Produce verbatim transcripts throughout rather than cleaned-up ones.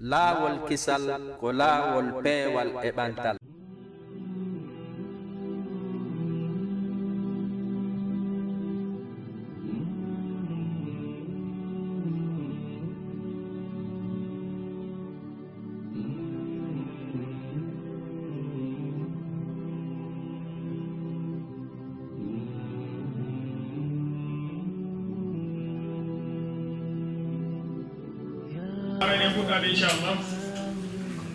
Laawol kisal ko laawol peewal e ɓantal. Aray en fuɗɗaade, inchallah.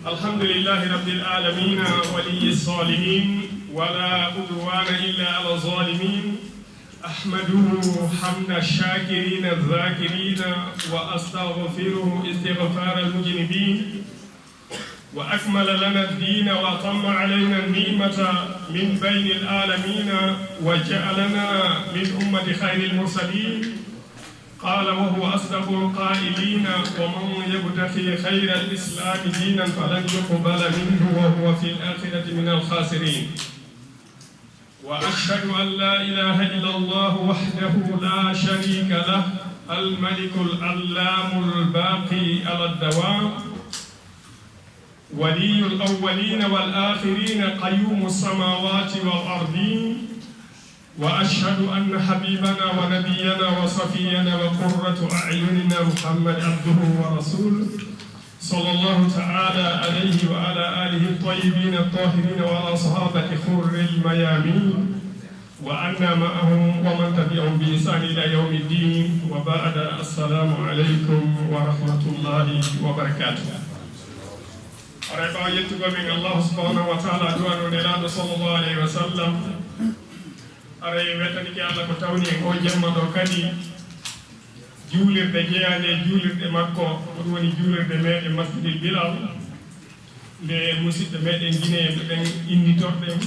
Alhamdulillahi rabbil alamina, waliyi salihin, wala udwana illa ala zalimin. Ahmaduhu hamda shakirina zakirina, wa astaghfiruhu istighfara almujnibin. وأكمل لنا الدين وأتم علينا النعمة من بين العالمين وجعلنا من أمة خير المرسلين. قال وهو أصدق القائلين: ومن يبتغ غير الإسلام دينا فلن يقبل منه وهو في الآخرة من الخاسرين. وأشهد أن لا إله إلا الله وحده لا شريك له، الملك العلام الباقي على الدوام، ولي الأولين والآخرين، قيوم السماوات والأرضين. وأشهد أن حبيبنا ونبينا وصفينا وقرة أعيننا محمد عبده ورسوله، صلى الله تعالى عليه وعلى آله الطيبين الطاهرين وعلى صحابة خر الميامين وعنا معهم ومن تبعهم بإحسان إلى يوم الدين. وبعد، السلام عليكم ورحمة الله وبركاته. Aray ɓaawo yettugol men Allah subhanahu wa ta'ala, du'ano Nelaaɗo sallallahu alayhi wa sallam, aray weltanike Allah ko tawni en oo jemma ɗo kadi juulirde jeyaande e juulirɗe makko, ko ɗum woni juulirde meɗen Masjidil Bilal, nde musiɓɓe meɗen Gine en ɓen innitorɗen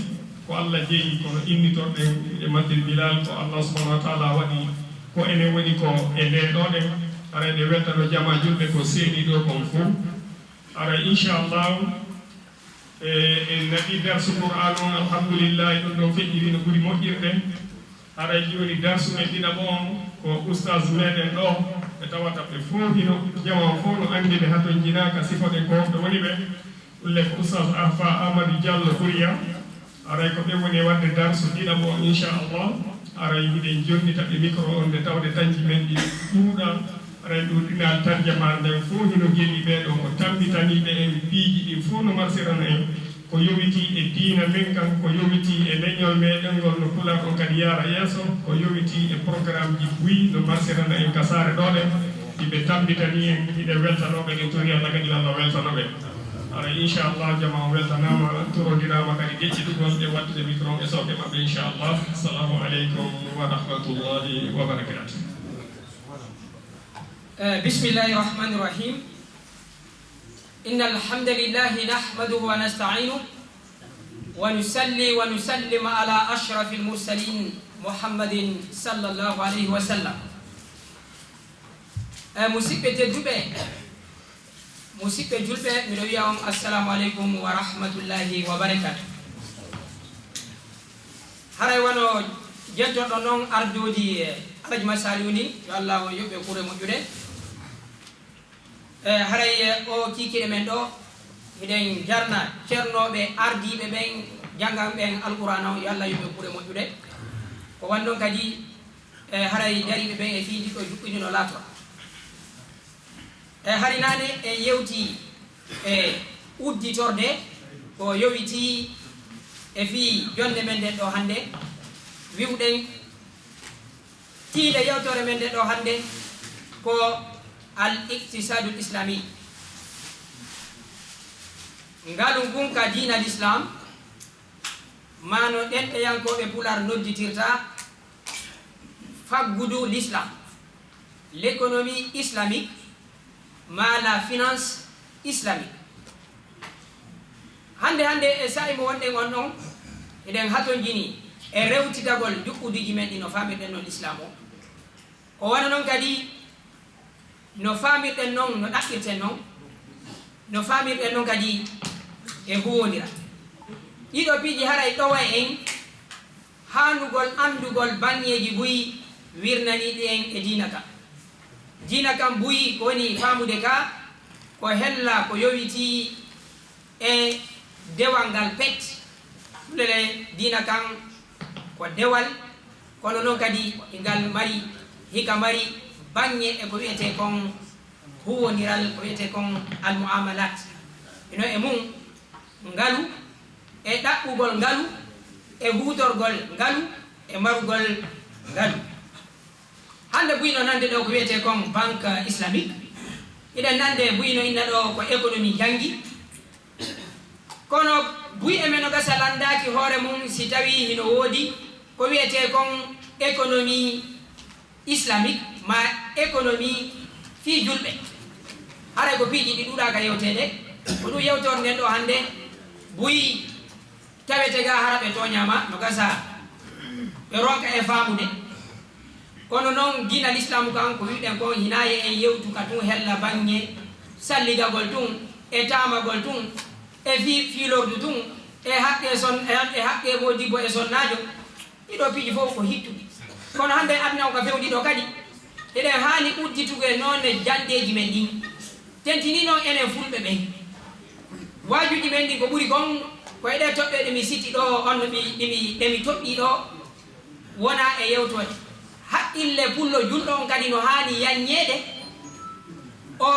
ko Allah jeyi, kono innitorɗen e Masjidil Bilal ko Allah subhanahu wa ta'ala waɗi ko enen woni ko e nde ɗo ɗen. Aray ɗe weltano jama julɓe ko seeni ɗo kon fof. Aray, inchallahu, e, en naɓi darsu Qur'an on, alhamdulillahi, ɗum ɗon feƴƴiri no ɓuri moƴƴirde. Haray jooni darsu men ɗiɗaɓo on ko ustaas meɗen ɗo, ɓe tawata ɓe fof hino, jama on fof no anndi ɓe haton jinaaka, sifoɗen ko honɓe woni ɓe. Ɗum le ko ustaas Alfa Amadou Diallo Houria. Haray ko ɓe woni e waɗde darsu ɗiɗaɓo on, inchallah. Haray hiɗen jonnita ɓe micro on nde tawde dañji men ɗi ɗuuɗa. Haray ɗum ɗinal tarjamaare nden fof hino gelli ɓee ɗoo ko tammbitaniiɓe en piiji ɗin fof no marsirana en. Ko yowitii e diina men kan, ko yowitii e leñol meɗen ngol no Pulaar on kadi yaara yeeso, ko yowitii e programmeji buy no marsirana en ka saare ɗo ɗen, hiɓe tammbitanii en, hiɗen weltanoo ɓe, en torii Allah kadi yo Allah weltano ɓe. Aray, inchallah, jama on weltanaama, torondiraama kadi geƴƴitugol e waɗtude micro on e sooke maɓɓe, inchallah. Assalamu aleykum wa rahmatullahi wa barakatuh. Eh, bismillahi rahmani rahim. إن الحمد لله نحمده ونستعينه ونصلي ونسلم على أشرف المرسلين محمد صلى الله عليه وسلم. Eh, musiɓɓe tedduɓe, musiɓɓe julɓe, miɗo wiya on assalamu aleykum wa rahmatullahi wa barakatuh. Haray wano jentorɗon non ardoodi, eh, Alhaji Masaliw ni, yo Allah on yoɓ ɓe kuure moƴƴude. E, haray, e, o kiikiiɗe men ɗo, hiɗen jarna ceernooɓe ardiiɓe ɓen, jannganɓe en Alqur'aana on, yo Allah yoɓ ɓe kuure moƴƴude. Ko wayi non kadi, e, haray dariiɓe ɓen e fii ndi ɗo juɓɓudi no laatora. E, hari naane en yewtii e udditorde ko yowitii e fii jonnde men nden ɗo hannde, wi'uɗen Tiinde yewtere men nde ɗo hannde ko al iqtisadul islami. Ngalu ngun ka diina l'islam, maa no ɗenɗeyankooɓe Pulaar nodditirta faggudu l'islam, l'économie islamique, maa la finance islamique. Hannde hannde e saa'i mo wonɗen on ɗon, eɗen hatonjini e rewtitagol njuɓɓudiiji men ɗi no faamirɗen non l'islam o. Ko wano non kadi no faamirɗen non, no ɗaɓɓirten non, no faamirɗen non kadi e huwondira. Ɗiɗo piiji haray ɗowa en haanugol anndugol baŋŋeeji buy wirnaniiɗi en e diina kan. Diina kan buy ko woni faamude ka, Ko hella ko yowitii e dewal ngal pet. Fulɓe diina kan ko dewal, kono noon kadi ngal mari, hika mari baŋŋe e ko wiyetee kon huuwondiral, ko wiyetee kon almuamalat. Ino e mum ngalu, e ɗaɓɓugol ngalu, e huutorgol ngalu, e marugol ngalu. Hannde buy no nande ɗo ko wiyetee kon Banque Islamique. Hiɗen nande buy no inna ɗo ko économie janngi. Kono buy e men no gasa lanndaaki hoore mum si tawii hino woodi ko wiyetee kon économie islamique ma économie fii julɓe. Haray ko piiji ɗi ɗuuɗaaka yewteede. Ko ɗum yewtorɗen ɗo hannde buy tawete ga hara ɓe tooñaama, no gasa ɓe ronka e faamude. Kono noon diina lislaamu kan ko wiɗen kon hinaa e en yewtuka tun hella baŋŋe salligagol tun, e taamagol tun, e fi-, fiilordu tun, e haqqe son-, e, e haqqe moodibbo e sonnaajo. Ɗiɗo piiji fof ko hittuɗi. Kono hannde aduna o ka fewndi ɗo kadi, eɗen haani udditude noone janndeeji men ɗin. Tentini noon enen fulɓe ɓen. Waajuuji men ɗin ko ɓuri kon ko e ɗee toɓɓe ɗe mi sitti ɗo, on no mi, ɗe mi, ɗe mi toɗɗii ɗo, wona e yewtoode. Haqqille pullo julɗo on kadi no haani yaññeede. O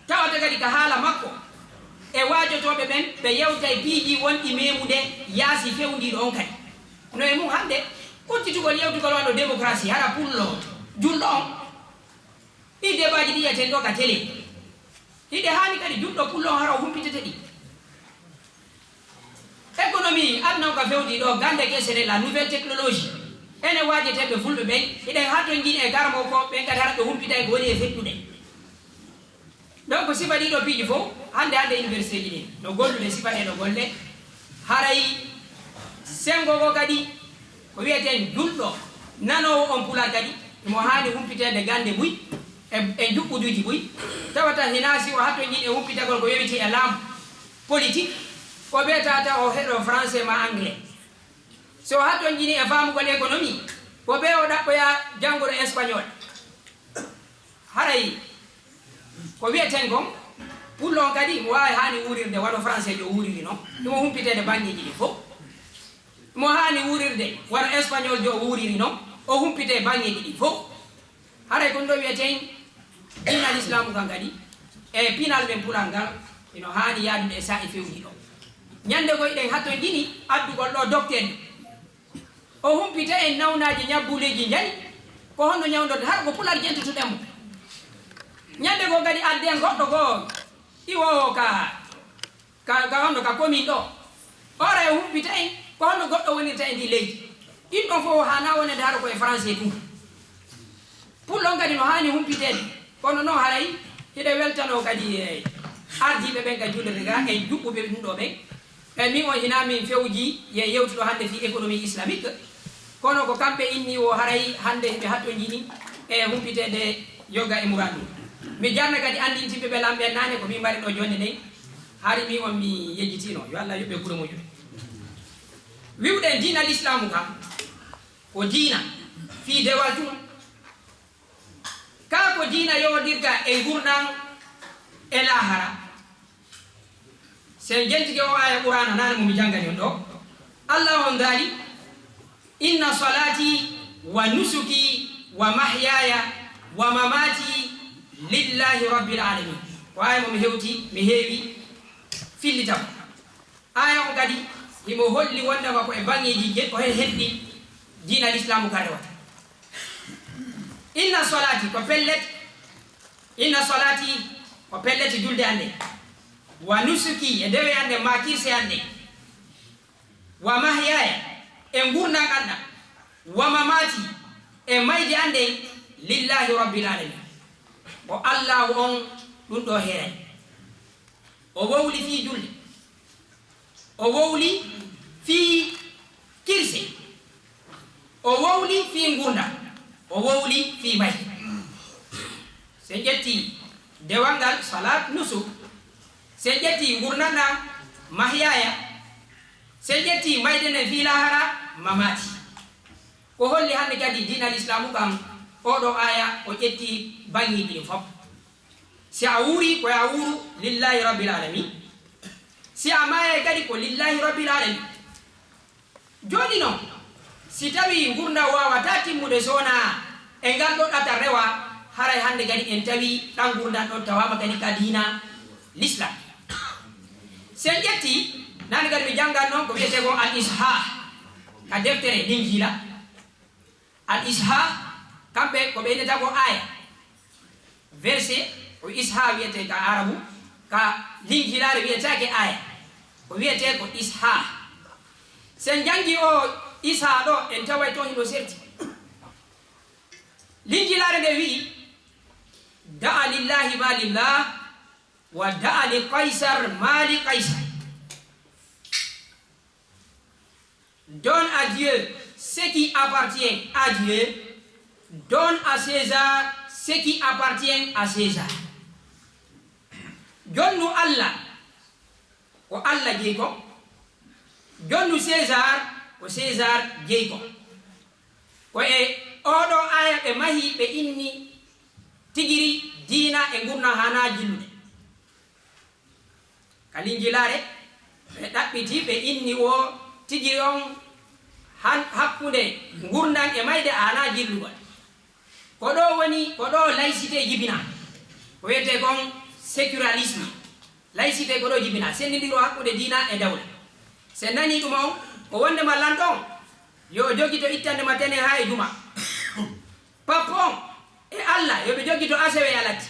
tawata kadi ka haala makko e waajotooɓe ɓen, ɓe yewtay piiji wonɗi meemude yaasi fewndiiɗo on kadi. No e mum hannde udditugol yewtugol wano démocratie, hara pullo julɗo on, ɗi debaaji ɗi yiyaten ɗo ka télé, hiɗe haani kadi julɗo pullo on hara o humpitete ɗi. Économie aduna on ka fewndi ɗo, gannde kese ɗe, la nouvelle technologie, ene waajeteeɓe fulɓe ɓen, hiɗen hatonjini e karamoko ɓen kadi hara ɓe humpitay ko woni e fettude. Donc, sifa ɗiɗo piiji fof, hannde, hannde université ji ɗin, no gollude sifa ɗee ɗo golle, haray senngo ngo kadi, ko wiyeten julɗo, nanoowo on pulaar kadi, imo haani humpiteede gannde buy, e, e njuɓɓuduuji buy, tawata hinaa si o hatonjini e humpitagol ko yowitii e laamu, politique, ko bee tawata o heɗo français ma anglais. So hatonjini e faamugol économie, ko bee o ɗaɓɓoya janngude espagnol. Haray ko wiyeten kon, pullo on kadi mo waawi haani wuurirde wano français jo wuuriri non, imo humpiteede baŋŋeeji ɗin fof. Mo haani wuurirde wano espagnol jo wuuriri non, o humpitee baŋŋeeji ɗin fof. Haray kon ɗo wiyeten diina lislaamu kan kadi, e pinal men pulal ngal, ino haani yaadude e saa'i fewndi ɗo. Ñande goo hiɗen hatonjini addugol ɗo docteur. O humpita en nawnaaji ñabbuleeji njari, ko honno ñawndorde, hara ko pulaar jentotoɗen mo. Ñande goo kadi adden goɗɗo goo iwoowo ka, ka, ka honno ka commune ɗo. Ora e humpita en, ko honno goɗɗo wonirta e ndi leydi. Ɗin ɗon fof haanaa wonande hara ko e français tun. Pullo on kadi no haani humpiteede, kono noon haray hiɗe weltanoo kadi e ardiiɓe ɓen ka juulirde ga, e juɓɓuɓe ɗum ɗo ɓen. E min on hinaa min fewji ye yewtuɗo hannde fii économie islamique, kono ko kamɓe inni wo haray hannde hiɓe hattonjini e humpiteede yoga e muraadu. Mi jarna kadi anndintiiɓe ɓe lamɓe naane ko min mari ɗo joonde nden, hari min on mi yejjitiino, yo Allah yoɓ ɓe gure moƴƴuɓe. Wi'uɗen diina lislaamu kan, ko diina fii dewal tun. Kaa ko diina yowodirga e ngurndan e laahara. Si en jentike o aaya Qur'aana naane mo mi janngani on ɗo, Allah on daali, "Inna salati wa nusuki wa mahyaya wa mamati lillahi rabbil alamin." Ko aaya mo mi hewti, mi heewi fillitago. Aaya on kadi himo holli wondema ko e baŋŋeeji je-, ko hen heddi diina lislaamu ka rewata. Inna salati, ko pellet, inna salati, ko pellet julde an nde, wa nusuki, e dewe an nde, ma kirse an nde, wa mahyaya, e ngurndan an ɗan, wa mamati, e mayde an nden, lillahi rabbil alamin. Ko Allahu on ɗum ɗo heeray. O wowli fii julde. O wowli fii kirse. O wowli fii ngurndan. O wowli fii mayde. Si en ƴetti dewal ngal, salat, nusuk. Si en ƴetti ngurndan ɗan, mahyaya. Si en ƴetti mayde nden fii laahara, mamati. Ko holli hannde kadi diina lislaamu kan, oo ɗoo aaya o ƴetti baŋŋeeji ɗin fof. Si a wuuri, ko yo a wuuru lillahi rabbil alamin. Si a maayay kadi, ko lillahi rabbil alamin. Jooni noon, si tawii nguurndam waawataa timmude so wonaa e ngal ɗoo ɗatal rewa, haray hannde kadi en tawii ɗam nguurndam ɗon tawaama kadi ka diina Lislaam. Si en ƴettii, naane kadi mi janngan noon ko wiyetee ko al ishah ka deftere Linjiila. Al ishah, kamɓe ko ɓe innata ko aaya. Verset ko ishah wiyetee ka Arabu, ka Linjiilaare wiyetaake aaya. Ko wiyetee ko ishah. Si en janngii o ishah ɗo, en taway toon hino serti. Linjiilaare nde wi'i, "Da'a lillahi ma lillah, wa da'a li Qaysar ma li Qaysar." Donne à Dieu ce qui appartient à Dieu, donne à César ce qui appartient à César. Jonnu Allah ko Allah jeyi kon, jonnu César ko César jeyi kon. Ko e oo ɗoo aaya ɓe mahi, ɓe inni tigiri diina e nguurndam haanaa jillude. Ka Linjiilaare, ɓe ɗaɓɓiti, ɓe inni wo tigiri on han-, hakkunde nguurndam e mayde haanaa jillugol. Ko ɗoo woni, ko ɗoo laïcité jibinaa. Ko wiyetee kon sécularisme. Laïcité ko ɗoo jibinaa, senndindiroo hakkunde diina e dawla. Si en nanii ɗum on, ko wonndema lanɗo on, yo o jogito ittande ma tene haa e juma. Pappo on e Allah, yo ɓe jogito asewe e alati.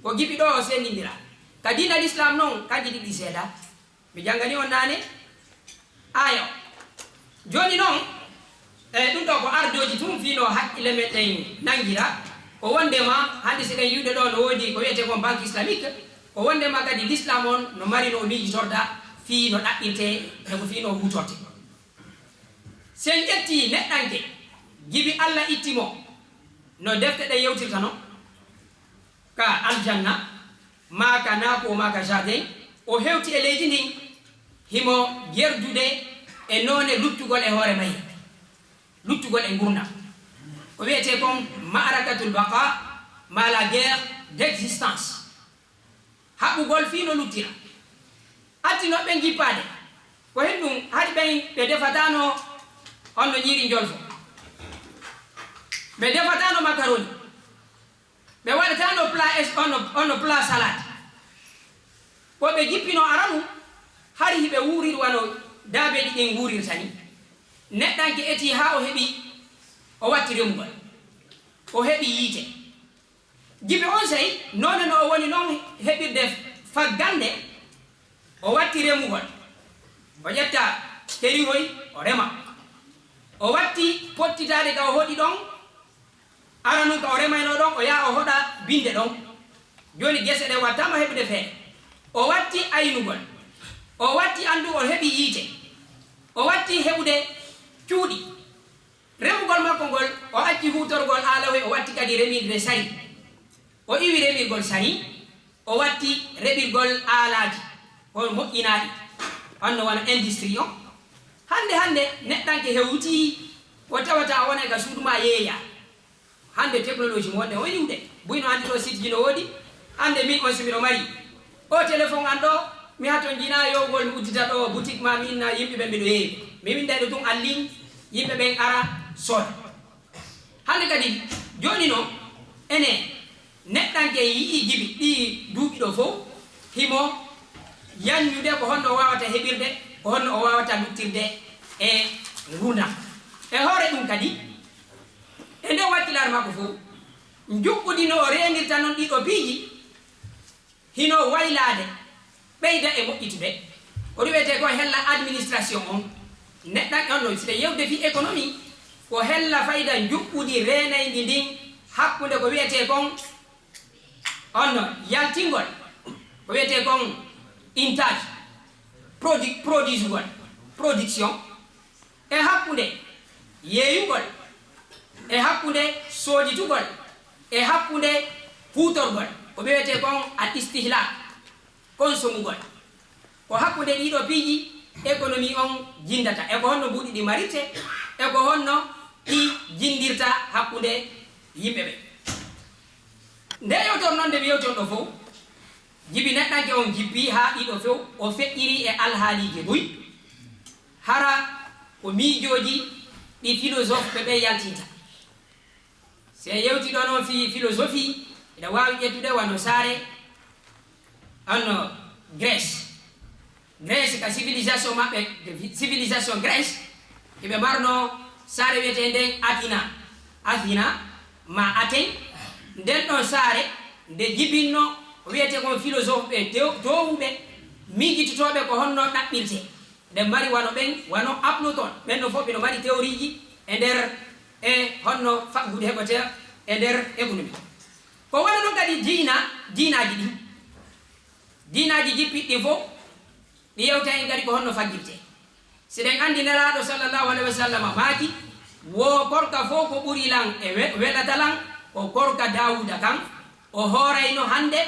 Ko gibi ɗoo o senndindiraa. Ka diina Lislaam noon, kanji ɗiɗi seedaa. Mi jannganii on naane aaya on. Jooni noon, e ɗum ɗoo ko ardooji tun fii no hakkille men ɗen nanngira. Ko wonndema hannde si ɗen yi'ude ɗoo no woodi ko wiyetee kon Banque Islamique, ko wonndema kadi Lislaam on no mari no o miijitorta fii no ɗaɓɓirtee e ko fii no huutortee. Si en ƴettii neɗɗanke, gibi Allah itti mo, no defte ɗen yewtirta non, ka aljanna, maa ka naaku, maa ka jardin, o hewti e leydi ndin, himo jerdude e noone luttugol e hoore mayre, luttugol e nguurndam. Ko wiyetee kon ma'rakatul baqa, maa la guerre d'existence. Haɓugol fii no luttira. Atti no ɓen jippaade. Ko hen ɗum, hari ɓen ɓe defataano on no ñiiri njolfo. Ɓe defataano makaroni. Ɓe waɗataano plat es-, on no, on no plat salade. Ko ɓe jippino aranu, hari hiɓe wuuriri wano daabeeji ɗin wuurirta ni. Neɗɗanke etii haa o heɓi, o watti remugol. O heɓi yiite. Jibi on sey, noone no o woni non heɓirde faggande, o watti remugol. O ƴetta terihoy, o rema. O watti pottitaade ka o hoɗi ɗon, ara nun ka o remaynoo ɗon, o yaha o hoɗa binde ɗon. Jooni gese ɗen wattaama heɓude feere. O watti aynugol. O watti anndugol, heɓi yiite. O watti heɓude cuuɗi. Remugol makko ngol, o acci huutorgol aalahoy, o watti kadi remirde sari. O iwi remirgol sari, o watti reɓirgol aalaaji, o moƴƴinaaɗi, honno wano industrie on. Hannde hannde, neɗɗanke hewtii, o tawata o wona ka suudu maa yeeya. Hannde technologie mo wonde o iwde. Buy no anndi ɗo site ji no woodi. Hannde min on si miɗo mari o téléphone an ɗo, mi haton jina yowgol mi uddita ɗo boutique ma mi inna yimɓe ɓe miɗo yeewi. Mi winda ɗo tun en ligne, yimɓe ɓen ara sooda. Hannde kadi, jooni no, ene, neɗɗanke yi'i gibi ɗi duuɓi ɗo fof, himo yanñude ko honno o waawata heɓirde, ko honno o waawata luttirde e nguurndam. E hoore ɗum kadi, e nder wakkilaare makko fof, njuɓɓudi no o reenirta noon ɗiɗo piiji, hino waylaade, ɓeyda e moƴƴitude. Ko ɗum wiyetee ko hella administration on. Neɗɗan on no, si ɓe yewde fii économie, ko hella fayda njuɓɓudi reenayndi ndin hakkunde ko wiyetee kon, on no, yaltingol, ko wiyetee kon intaaj, produ-, produisugol, production, e hakkunde yeeyugol, e hakkunde sooditugol, e hakkunde huutorgol, ko ɓe wiyetee kon al istihlak, konsomugol. Ko hakkunde ɗiɗo piiji économie on jinndata, e ko honno mbuuɗi ɗi marirte, e ko honno ɗi jinndirta hakkunde yimɓe ɓe. Nde yewtor noon nde mi yewtorɗo fof, jibi neɗɗanke on jippi haa ɗiɗo fof o feƴƴiri e alhaaliiji buy, hara ko miijooji ɗi philosophe ɓe ɓe yaltinta. Si en yewti ɗo noon fii philosophie, ina waawi ƴettude wano saare, anno Grèce. Grèce ka civilisation maɓɓe, civilisation Grèce, hiɓe marno saare wiyeteende Athina. Athina ma Aten, nden ɗon saare nde jibinno wiyete kon philosophe ɓe tew-, toowuɓe, miijitotooɓe ko honno ɗaɓɓirte. Nden mari wano ɓen, wano Apluton, ɓen no fof ɓe no mari théorieji e nder e honno faggude heɓote e nder économie. Ko wano non kadi diina, diinaaji ɗin. Diinaaji jippiɗi ɗin fof, ɗi yewta en kadi ko honno faggirte. Si ɗen anndi Nelaaɗo sallallahu alaihi wa sallam maaki, wo korka fof ko ɓuri lan e we-, welata lan, ko korka Daawuda kan, o hoorayno hannde,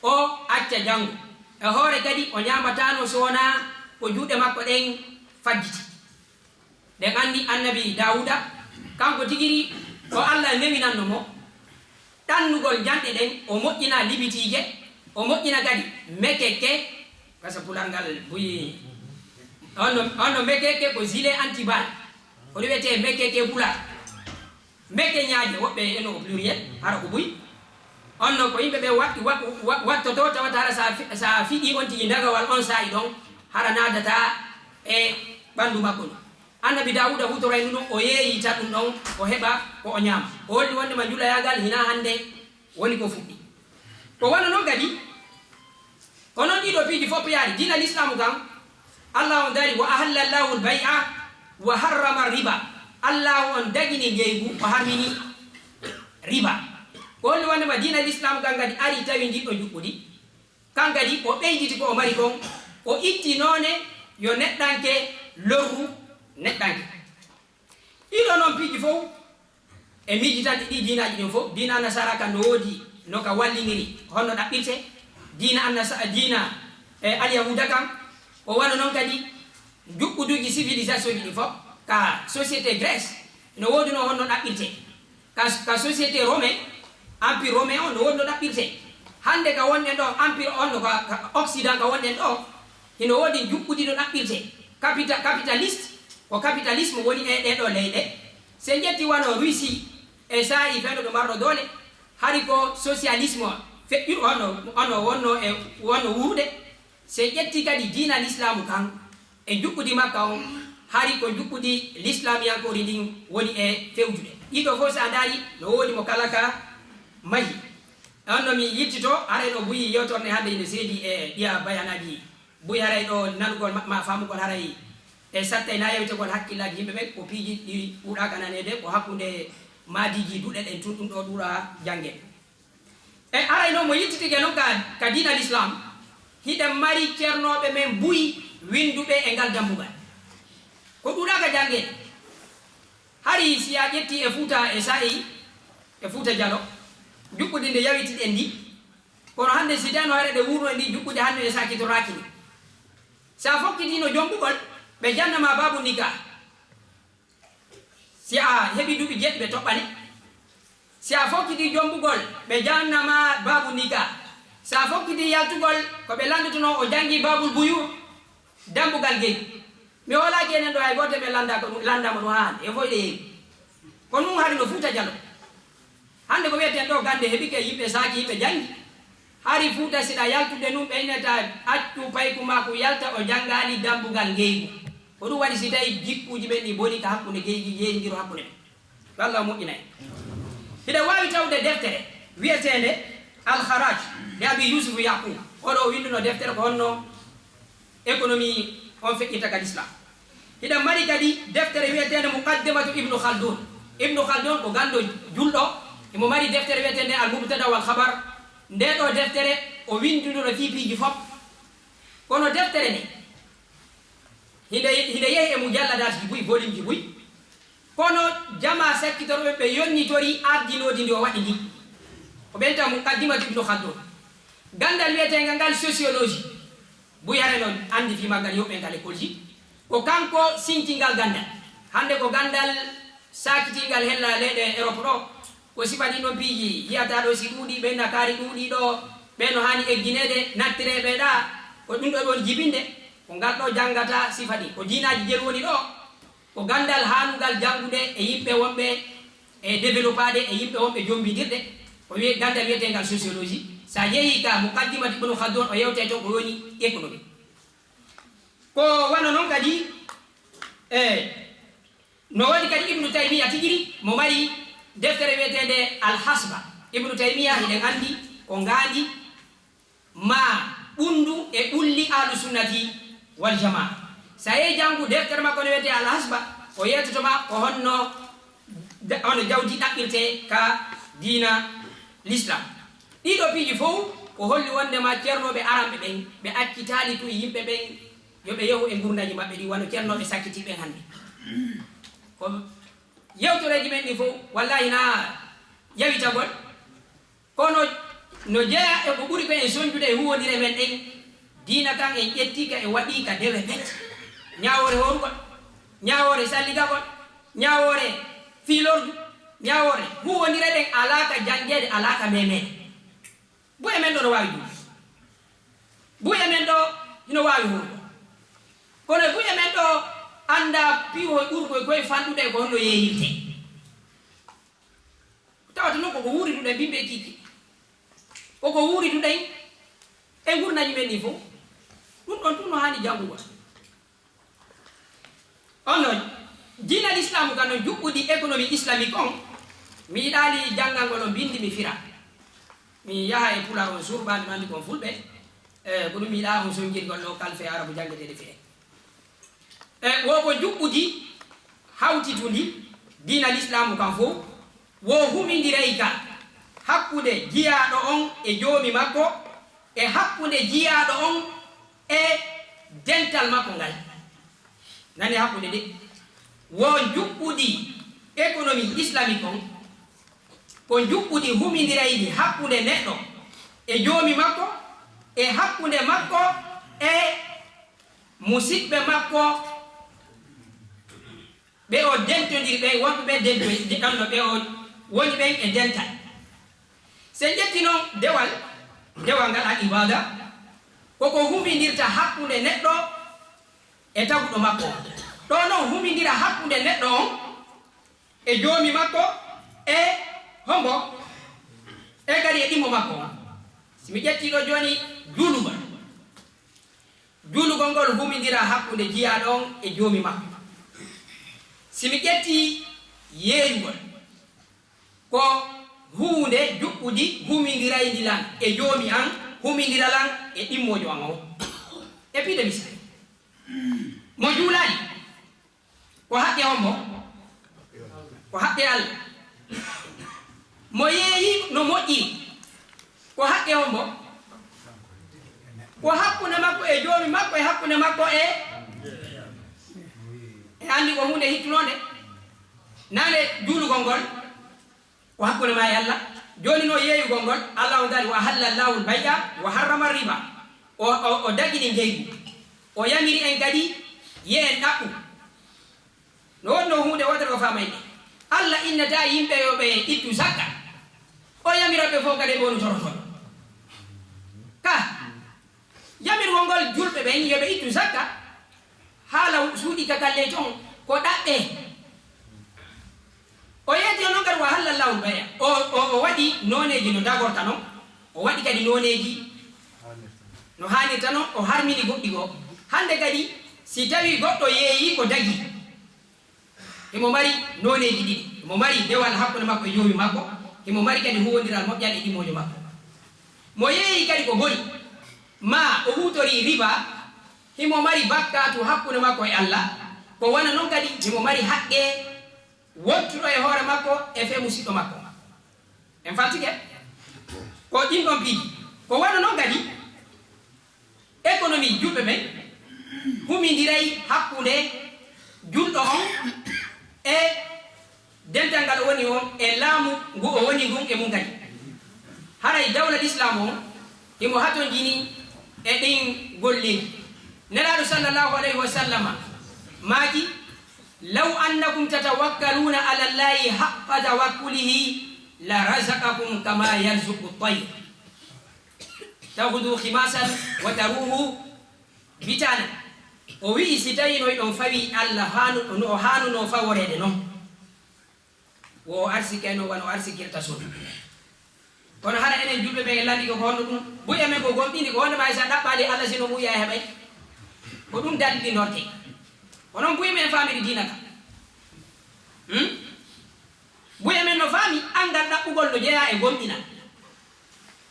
o acca janngo. E hoore kadi o ñaamataano so wonaa ko juuɗe makko ɗen faggiti. Ɗen anndi annabi Daawuda, kanko tigiri ko Allah newinanno mo ɗannugol janɗe ɗen, o moƴƴina libitiije, o moƴƴina kadi mekeke, gasa pular ngal buyi, on no, on no mekeke ko gilet anti-balle, ko ɗum wiyetee mekeke pular. Meke ñaaje, woɓɓe eno au pluriel, hara ko buy. On non ko yimɓe ɓe wa-, wa-, wa-, wattotoo, tawata hara sa fi-, sa fiɗii on tigi dagawal on saa'i ɗon, hara naadataa e ɓanndu makko ndu. Annabi Daawuda hutoray ndu ɗon, o yeeyita ɗum ɗon, o heɓa ko o ñaama. O holli wonndema njulayaagal hinaa hannde woni ko fuɗɗi. Ko wano non kadi, ko non ɗiɗo piiji fof yaari. Diina Lislaamu kan, Allahu on dari, "Wa ahalla Allahu al-bay'a wa harrama riba." Allahu on dagini ngeygu, o harmini riba. Ko holli wonndema diina Lislaamu kan kadi ari tawi ndi ɗo njuɓɓudi. Kan kadi o ɓeyditi ko o mari kon, o itti noone yo neɗɗanke lorru neɗɗanke. Ɗiɗo non piiji fof, e miijitanɗe ɗi diinaaji ɗin fof, diina Annasaara kan no woodi no ka walliniri, honno ɗaɓɓirte. Diina Annasa-, diina, e, Alyahuuda kan, o wano non kadi njuɓɓuduuji civilisation ji ɗin fof, ka société Grèce, no woodunoo honno ɗaɓɓirte. Ka, ka société romain, empire romain on no woodi no ɗaɓɓirte. Hannde ka wonɗen ɗo, empire on no ka, ka Occident ka wonɗen ɗo, hino woodi njuɓɓudi no ɗaɓɓirte. Capita-, capitaliste, ko capitalisme woni e ɗee ɗoo leyɗe. Si en ƴetti wano Russie e saa'i fewndo ɓe marno doole, hari ko socialisme feƴƴuɗo on no, on no wonno e, wonno wuurude. Si en ƴetti kadi diina Lislaamu kan, e njuɓɓudi makka on, hari ko njuɓɓudi lislaamiyankoori ndin woni e fewjude. Ɗiɗo fof, si a ndaari, no woodi mo kala ka mahi. On no mi yittito, haray no buyi yewtorde hannde ine seedi e ɗiya bayanaaji. Buyi haray ɗo nanugol ma, ma faamugol haray e sattay na yewtegol hakkillaaji yimɓe ɓen, ko piiji ɗi ɗuuɗaaka naneede, ko hakkunde maadiiji duɗe ɗen tun, ɗum ɗo ɗuuɗa jannge. E aray noon mo yittitike noon ka, ka diina Lislaam, hiɗen mari ceernooɓe men buy winnduɓe e ngal dammbugal. Ko ɗuuɗaaka janngeede. Hari si a ƴetti e Fuuta e Saa'i, e Fuuta Jalo, njuɓɓudi nde yawitiɗen ndi, kono hannde si tawno haɗa ɗe wuurno e ndi njuɓɓudi hannde e saakitoraaki ndi. Si a fokkitiino jommbugol, ɓe janna ma baabu nika. Si a heɓi duuɓi jeeɗiɗi ɓe toɓɓane. Si a fokkiti jommbugol, ɓe janna ma baabu nika. Si a fokkiti yaltugol, ko ɓe lanndotonoo o janngi baabul buyu, dammbugal ngel. Mi hoolaaki enen ɗo hay gooto men lannda ko ɗum, lannda mo ɗum haa hannde. E foyɗe yeewi. Ko ɗum hari no Fuuta Jalo. Hannde ko wiyeten ɗo gannde heɓike yimɓe saaki, yimɓe janngi. Hari Fuuta siɗa yaltude ɗum ɓeyneta accu payku maa ko yalta o janngaali dammbugal ngeygu. Ko ɗum waɗi si tawi jikkuuji men ɗi boni ka hakkunde geyji yeeyndiro hakkunde men. Yo Allah moƴƴinay. Hiɗa waawi tawde deftere wiyeteende Al Kharaj nde Abi Yusuf Yaqub. Oɗo o winnduno deftere ko honno économie on feƴƴirta ka Lislaam. Hiɗen mari kadi deftere wiyeteende Muqaddimatu Ibnu Khaldun. Ibnu Khaldun ko ganndo julɗo, himo mari deftere wiyeteende Al Mubtada wal Khabar. Nde ɗo deftere o winnduno fii piiji fof. Kono deftere nde, hinde, hinde yehi e mujalladaatji buy, volumeji buy. Kono jamaa sakkitorɓe ɓe yonnitori ardinoodi ndi o waɗi ndi. Ko ɓen taw Muqaddimatu Ibnu Khaldun. Ganndal wiyeteengal ngal sociologie. Buy hare noon anndi fii maggal yewɓe ka lekkolji. Ko kanko sinci ngal ganndal. Hannde ko ganndal saakitingal hella leyɗe Europe ɗo. Ko sifa ɗin ɗon piiji yiyata ɗo, si ɗuuɗi, ɓen na kaari ɗuuɗi ɗo, ɓe no haani eggineede, nattireeɓe ɗa, ko ɗum ɗo ɓe woni jibinde, ko ngal ɗo janngata sifa ɗin. Ko diinaaji jeeɗi woni ɗo, ko ganndal haanungal janngude e yimɓe wonɓe e développaade e yimɓe wonɓe jombindirɗe, ko wiye ganndal wiyeteengal sociologie. So a yehii ka Muqaddimat Ibnu Khaldun, o yewtay toon ko woni économie. Ko wano non kadi, e, no waɗi kadi Ibnu Taymiya tigi ri, mo mari deftere wiyeteende Al Hasba. Ibnu Taymiya, hiɗen anndi ko ngaandi ma ɓunndu e ɓulli Ahlu Sunnati wal Jamaa. So a yehii janngu deftere makko no wiyetee Al Hasba, o yewtoto ma ko honno da-, hono jawdi ɗaɓɓirtee ka diina Lislaam. Ɗii ɗoo piiji fof ko holli wonndema ceernooɓe aranɓe ɓen, ɓe accitaali tun yimɓe ɓen yo ɓe yehu e ngurndaji maɓɓe ɗin, wano ceernooɓe sakkitiiɓe ɓen hannde. Ko yewtoreeji men ɗin fof, wallaahi, na yawitagol, kono no jeyaa e ko ɓuri ko en sonjude e huuwondire men ɗen. Diina kan en ƴettii ka, en waɗii ka dewe pet. Ñaawoore hoorugol, ñaawoore salligagol, ñaawoore fiilordu, ñaawoore huuwondire ɗen alaa ka janngeede, alaa ka memeede. Buy e men ɗo no waawi juulde. Buy e men ɗo hino waawi huurude. Kono buy e men ɗo anndaa piiwo e ɓurgol koye fanɗude e ko honno yeeyirtee. Tawata non koko wuuriduɗen bimbi e kiiki. Koko wuuriduɗen e ngurndaji men ɗin fof. Ɗum ɗon tun no haani janngugol. On non, diina Lislaamu kan non, juɓɓudi économie islamique on, mi yiɗaali janngangol on binndi mi fira. Mi yaha e Pulaar on surɓaade, no anndi kon Fulɓe, e, ko ɗum mi yiɗaa on sonjirgol ɗo kalfe Arabu janngeteeɗe fire. E, wo ko juɓɓudi hawtitundi diina Lislaamu kan fof, wo humindiray ka hakkunde jiyaaɗo on e joomi makko, e hakkunde jiyaaɗo on e dental makko ngal. Nani hakkunde de. Wo njuɓɓudi économie islamique on, ko njuɓɓudi humindirayndi hakkunde neɗɗo e joomi makko, e hakkunde makko e musiɓɓe makko, ɓe o dentondiri ɓen, wonɓe ɓe dento-, de-, ɗon no ɓe o woni ɓen e dental. So en ƴetti non dewal, dewal ngal al ibada, koko humindirta hakkunde neɗɗo e taguɗo makko. Ɗo non humindira hakkunde neɗɗo on e joomi makko e hombo? E kadi e ɗimmo makko on. Si mi ƴetti ɗo jooni juulugol. Juulugol ngol humindira hakkunde jiyaaɗo on e joomi makko. Si mi ƴetti yeeyugol, ko huunde juɓɓudi humindirayndi lan e joomi an, humindira lan e ɗimmoojo an on. E piide misal, mo juulaali, ko haqqe hombo? Ko haqqe Allah. Mo yeeyi no moƴƴi, ko haqqe hombo? Ko hakkunde makko e joomi makko, e hakkunde makko e, e anndi ko huunde hittunonde. Nane juulugol ngol, ko hakkunde ma e Allah. Jooni no yeeyugol ngol, Allah on daali, "Wa ahalla Allahu al-bay'a wa harrama riba." O, o, o dagini ngeygu. O yamiri en kadi, ye en ɗaɓɓu. No wonno huunde wootere ko faamayde. Allah innata yimɓe yo ɓe ittu zakka. O yamira ɓe fof kadi ɓe woni torotoɓe. Ka yamirgol ngol julɓe ɓen yo ɓe ittu zakka, haala suuɗi ka kalleeji on ko ɗaɓɓe. O yeeti o noon kadi wa ahalla Allahu al-bay'a. O, o, o waɗi nooneeji no dagorta non. O waɗi kadi nooneeji no haanirta non. O harmini goɗɗi goo. Hannde kadi, si tawii goɗɗo yeeyii ko dagi, himo mari nooneeji ɗiɗi. Himo mari dewal hakkunde makko e joomi makko. Himo mari kadi huuwondiral moƴƴal e ɗimmoojo makko. Mo yeeyii kadi ko boni, maa o huutorii riba, himo mari bakkaatu hakkunde makko e Allah. Ko wano non kadi himo mari haqqee wontuɗo e hoore makko e fee musiɗɗo makko. En faltike? Ko ɗin ɗon piiji. Ko wano non kadi économie julɓe ɓen humindiray hakkunde julɗo on e dental ngal o woni on e laamu ngu o woni ngun e mun kadi. Haray dawla Lislaam on himo hatonjini e ɗin golleeji. Nelaaɗo sallallahu alayhi wa sallama maaki, "Law annakum tatawakkaluuna ala Llaahi haqqa tawakkulihi لرزقكم كما يرزق الطير تغدو خماسا وتروح بطانا. O wi'i, si tawi no hiɗon fawi Allah haanu-, no o haanunoo faworeede non, wo o arsikayno wano o arsikirta sunu. Kono hara enen julɓe ɓen en lanndike ko honno ɗum? Buy amen ko gomɗini, ko wonde ma hay sa ɗaɓɓaali Allah, si no muuya e heɓay. Ko ɗum dallinortee. Ko non buy men faamiri diina ka. Hmm? Buy amen no faami anngal ɗaɓɓugol no jeyaa e gomɗinal.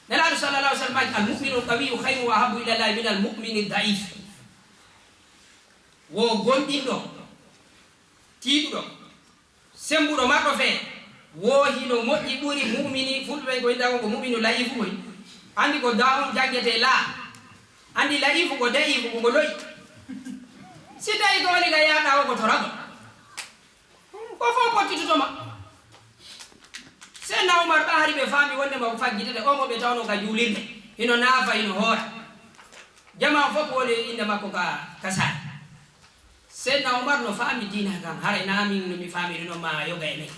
Nelaaɗo sallallahu alaihi wasallam maaki, "Al-mu'minu al-qawiyyu khayrun wa ahabbu ila Allahi min al-mu'mini ad-da'if." Wo gomɗinɗo, tiiɗuɗo, sembuɗo, marɗo feere, wo hino moƴƴi ɓuri mu'mini, fulɓe ɓen ko innda on ko mu'minu la'ifu koy. Anndi ko da on janngetee laa. Anndi la'ifu ko da'ifu, ko ko lo'i. Si tawi ko woni ka yaaɗa o ko toragol. Ko fof pottitoto ma. Seydina Umar ɓa hari ɓe faami wonde ma ko faggitete, o mo ɓe tawno ka juulirde, hino naafa, hino hoora. Jamaa fof woni innde makko ka, ka saare. Seydina Umar no faami diina kan, haray na min no mi faamiri non ma yoga e men.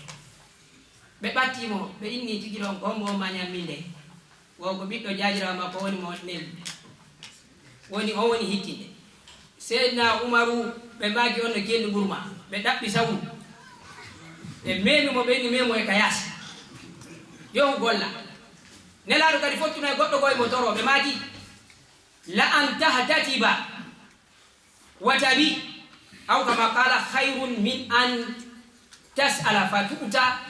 Ɓe ɓatti mo, ɓe inni tigi ɗon ko hombo on ma ñammin nde? Wo ko ɓiɗɗo jaajiraawo makko woni mo neldi. Woni, on woni hittinde. Seydina Umaru, ɓe maaki on no kendu ɓurma. Ɓe ɗaɓɓi sawru. Ɓe memi mo, ɓe inni memo e ka yaasi. Yohu golla. Nelaaɗo kadi fottuno e goɗɗo goo e mo toro. Ɓe maaki, "La an tahtatiba wa tabi, aw kama qala, khayrun min an tas'ala fa tu'ta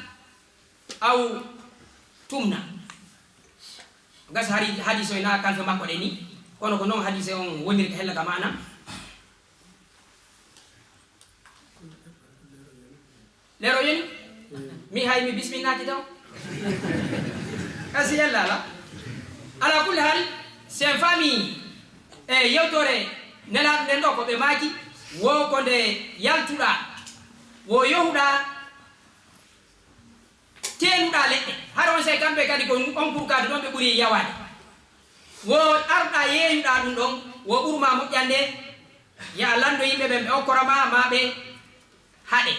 aw tumna." Gas hari hadis o ina kalfe makko ɗe ni, kono ko non hadis on woniri ka hella ka maana. Lero yoni? Mi hay mi bismillaaki taw. Kasi yalla ala. Ala kulli hal, sen fami e yewtore nelaaɗo nden ɗo ko ɓe maaki, wo ko nde yaltuɗaa, wo yohuɗaa, teenuɗaa leɗɗe. Hara on sey kamɓe kadi ko on kurkaade ɗon ɓe ɓuri yawaade. Wo arɗaa yeeyuɗaa ɗum ɗon, wo ɓurmaa moƴƴande, ya a lanndo yimɓe ɓen ɓe okkora ma, maa ɓe haɗe.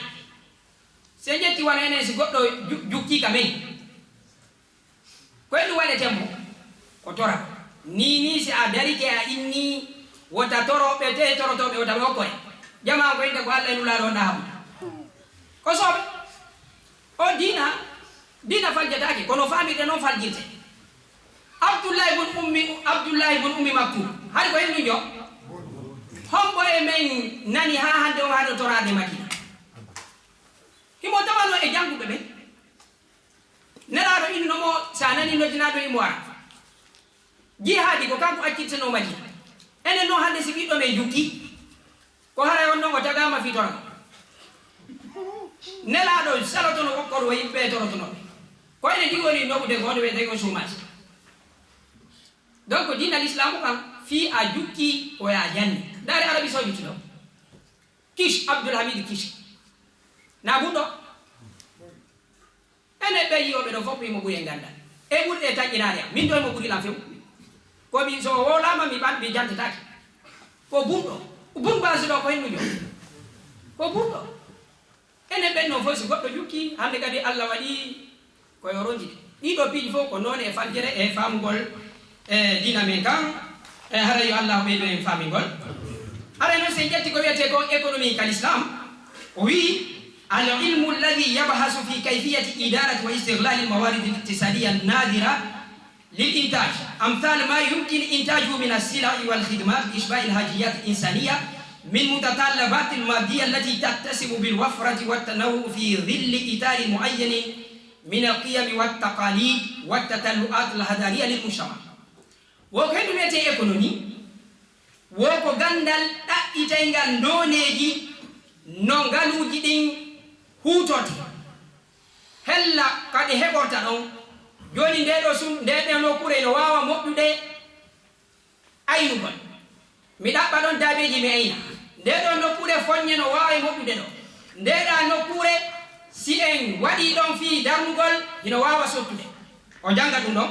Si en ƴetti wano enen si goɗɗo ju-, jukkii ka men, ko e ɗum waɗeten mo? Ko tora. Ni, ni si a darike a inni, wota toro ɓe te torotooɓe, wota ɓe okkore. Jamaa ko innde ko Allah e Nulaaɗo on ɗa haɓude. Ko sooɓe. O diina, diina faljataake, kono faamirde noon faljirte. Abdullahi bun Ummi, Abdullahi bun Ummi Maktum, hari ko henndu njo? Hombo e men nani haa hannde on haɗo toraade Madina? Himo tawanoo e jannguɓe ɓen. Nelaaɗo innuno mo, si a nani noddinaaɗo imo ara. Jihaadi ko kanko accittenoo Madina. Enen noon hannde si ɓiɗɗo men jukki, ko haray on noon o tagaama fii toragol. Nelaaɗo salotono okkor wo yimɓe torotonooɓe. Ko enen ɗi woni noɓude ko woni wiyetee ko chômage. Donc diina l'islamu kan fii a jukki ko ya janni. Ndaari Arabie Saoudite ɗo. Kish, Abdul Hamid Kish. Na buɗɗo. Enen ɓe yi'ooɓe ɗo fof, imo ɓuri en ganndal. E ɓurɗe e taƴƴinaare am. Min ɗo imo ɓuri lan few. Ko mi, so o wowlaama, mi ɓan, mi jantataake. Ko bunɗo. Bun Bas ɗo ko hennujo. Ko bunɗo. Enen ɓen noon fof, si goɗɗo jukki, hannde kadi Allah waɗi ko yo ronjide. Ɗiɗo piiji fof ko noone e faljere e faamugol e diina men kan, e haray yo Allah ɓeydo en faamingol. Haray noon, si en ƴetti ko wiyetee ko économie ka l'islam, o wi'i, "Al ilmu alladhi yabhasu fi kayfiyati idarati wa istighlali al mawarid al iqtisadiya an nadira lil intaj, amthal ma yumkin intajuhu min as sila'i wal khidmat li ishba'i al hajiyat al insaniya min mutatallabati al madiyya allati tattasimu bil wafrati wat tanawwu fi dhilli itari muayyanin min al qiyami wat taqalid wat tatallu'at al hadariya lil mujtama." Wo ko hendu wiyetee économie, wo ko ganndal ɗaɓɓitayngal nooneeji no ngaluuji ɗin huutorte. Hella ka ɗe heɓorta ɗon. Jooni ndee ɗoo sum-, ndee ɗoo nokkuure no waawa moƴƴude aynugol. Mi ɗaɓɓa ɗon daabeeji mi ayna. Ndee ɗoo nokkuure foññe no waawi moƴƴude ɗoo. Ndee ɗaa nokkuure, si en waɗii ɗon fii darnugol, hino waawa sottude. O jannga ɗum ɗon.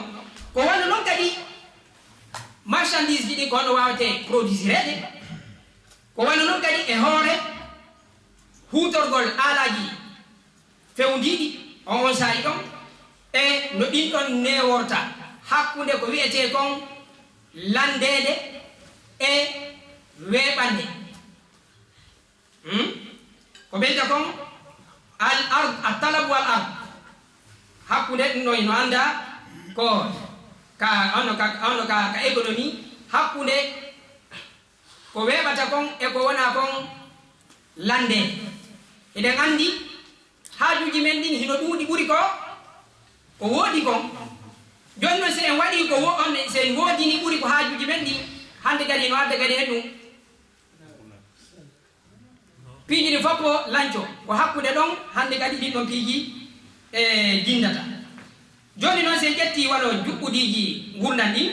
Ko wano non kadi marchandise ji ɗin ko honno waawetee produisireede. Ko wano non kadi e hoore huutorgol aalaaji fewndiiɗi on, on saa'i ɗon. e no ɗin ɗon neworta hakkunde ko wi'etee kon lanndeede e weeɓannde. Hmm? Ko ɓeyta kon al ard, al talab wal ard. Hakkunde ɗum ɗon ino annda ko ka, onno ka, onno ka, ka économie, hakkunde ko weeɓata kon e ko wona kon lannde. Eɗen anndi haajuuji men ɗin hino ɗuuɗi ɓuri ko, ko woodi kon. Jooni non, si en waɗii ko wo-, on, si en woodini ɓuri ko haajuuji men ɗin, hannde kadi hino adda kadi hen ɗum. Piiji ɗin fof ko lanco, ko hakkunde ɗon hannde kadi ɗin ɗon piiji e jinndata. Jooni non, si en ƴettii wano juɓɓudiiji ngurndan ɗin,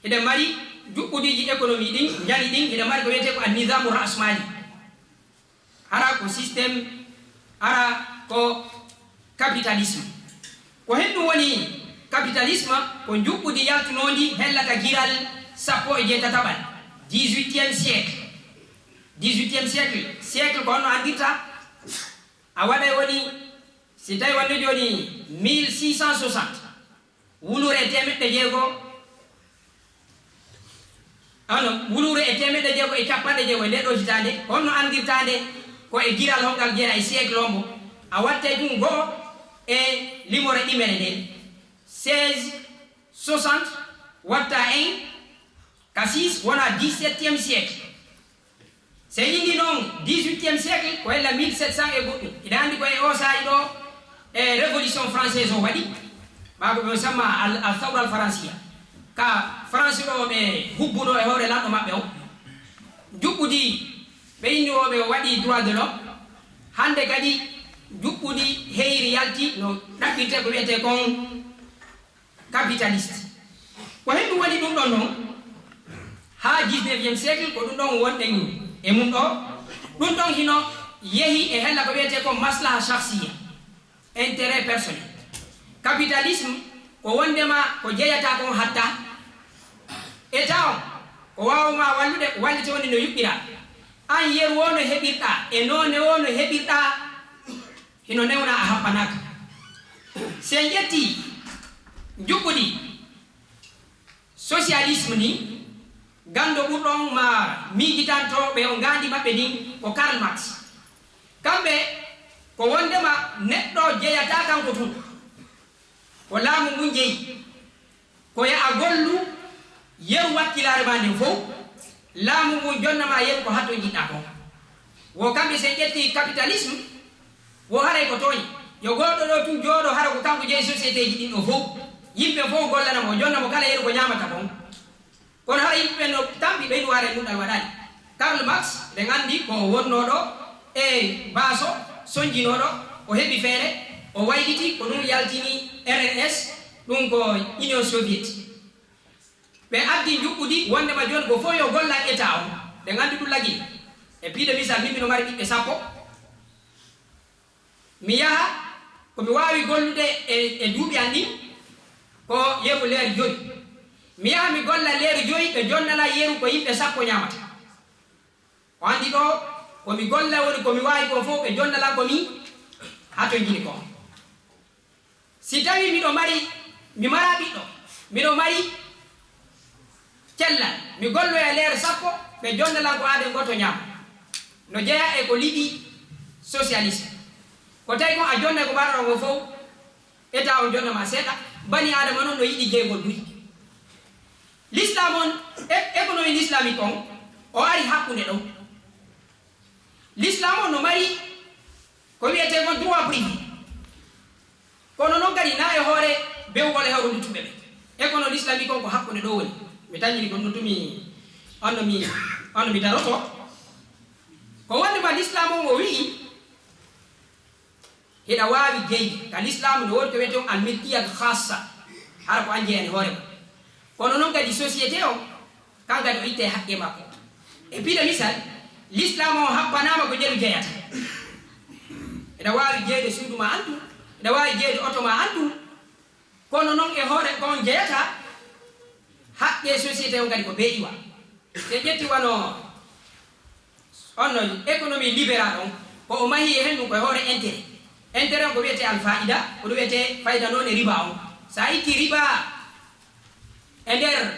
hiɗen mari juɓɓudiiji économie ɗin, njani ɗin, hiɗen mari ko wiyetee ko an nizamu rasmali. Hara ko système, hara ko capitalisme. Ko hen ɗum woni capitalisme, ko njuɓɓudi yaltunoondi hellaka giral sappo e jeetataɓal, dix-huitième siècle. Dix-huitième siècle, siècle ko honno anndirta? A waɗay woni, si tawi wonde jooni mille six cent soixante, wuluure e teemeɗɗe jeego, ano, wuluure e teemeɗɗe jeego e capanɗe jeego e nde ɗo hitaande, ko honno anndirtaande ko e giral hongal jeyaa e siècle o mbo, a wattay ɗum go'o e limore ɗimere nde, seize soixante watta en ka six wona dix-septième siècle. Si en inni noon dix-huitième siècle, ko hella mille sept cent e goɗɗum. Hiɗa anndi ko e oo saa'i ɗo, e révolution française o waɗi, maa ko ɓe samma al, al thawra al faransiya. Ka France ɗo ɓe hubbuno e hoore lanɗo maɓɓe o. Juɓɓudi ɓe inni o ɓe waɗi droit de l'homme. Hannde kadi juɓɓudi heyri yalti no ɗaɓɓirte ko wiyetee kon capitaliste. Ko hen ɗum waɗi ɗum ɗon noon, haa dix-neuvième siècle, ko ɗum ɗon wonɗen e mum ɗo. Ɗum ɗon hino yehi e hella ko wiyetee ko maslaha shakhsiya, intérêt personnel. Capitalisme ko wondema ko jeyata kon hatta. État on ko waawa ma wallude, wallite woni no yuɓɓira. An yeru o no heɓirɗa, e noone o no heɓirɗa, hino newna a happanaaka. Si en ƴettii njuɓɓudi socialisme ni, ganndo ɓurɗo on ma miijitantooɓe on ngaandi maɓɓe ndin ko Karl Marx. Kamɓe ko wondema neɗɗo jeyataa kanko tun, ko laamu ngun jeyi. Ko yo a gollu, yeru wakkilaare maa nden fow, laamu ngun jonna ma yeru ko hatto njiɗɗaa kon. Wo kamɓe si en ƴettii capitalisme, wo haray ko tooñi. Yo goɗɗo ɗo tun jooɗo hara ko kanko jeyi société ji ɗin ɗo fow. Yimɓe fow gollana mo, jonna mo kala yeru ko ñaamata kon. Kono hara yimɓe ɓen no tampi ɓeydu waare mun ɗan waɗaani. Karl Marx, ɓen anndi ko wonnooɗo e baaso, sonjinooɗo, o heɓi feere, o wayliti, ko ɗum yaltini R R S, ɗum ko Union Soviet. Ɓe addi njuɓɓudi wondema jooni ko fof yo golla état on. Ɓen anndi ɗum lagi. E piide misal, min mino mari ɓiɓɓe sappo. Mi yaha, ko mi waawi gollude e, e duuɓi an ɗin, ko yeru leer joyi. Mi yaha mi golla leer joyi, ɓe jonnala yeru ko yimɓe sappo ñaamata. O anndi ɗo, ko mi golla woni ko mi waawi kon fof, ɓe jonnala ko mi hatonjini kon. Si tawi miɗo mari, mi mara ɓiɗɗo, miɗo mari cellal, mi golloya leer sappo, ɓe jonnalan ko aaden gooto ñaama. No jeyaa e ko liɓi socialisme. Ko tawi kon a jonnay ko mbaɗaɗon kon fof, état on jonna ma seeɗa, bani aadama non no yiɗi jeygol buy. L'islam on, e-, économie l'islamique on, o ari hakkunde ɗon. L'islam on no mari ko wiyetee kon droit privé. Kono non kadi na e hoore bewgol e hoore luttuɓe ɓe. E kono l'islamique on ko hakkunde ɗo woni. Mi tañini kon no tumi, on no mi, on no mi daroto. Ko wonde ma l'islam on o wi'i, hiɗa waawi jeyde. Ka l'islam no woodi ko wiyetee on al milkiyat khassa. Hara ko an jeyani hoore ma. Kono non kadi société on, kan kadi o itte haqqe makko. E piɗa misal, l'islam o happanaama ko jelu jeyata. Eɗa waawi jeyde suudu ma antu, eɗa waawi jeyde oto ma antu, kono non e hoore ko on jeyata, haqqe société on kadi ko bee iwa. Se ƴetti wano on no économie libérale on, ko o mahi e hen ɗum ko e hoore intérêt. Intérêt on ko wiyetee alfaida, ko ɗum wiyetee fayda noon e riba on. So a itti riba e nder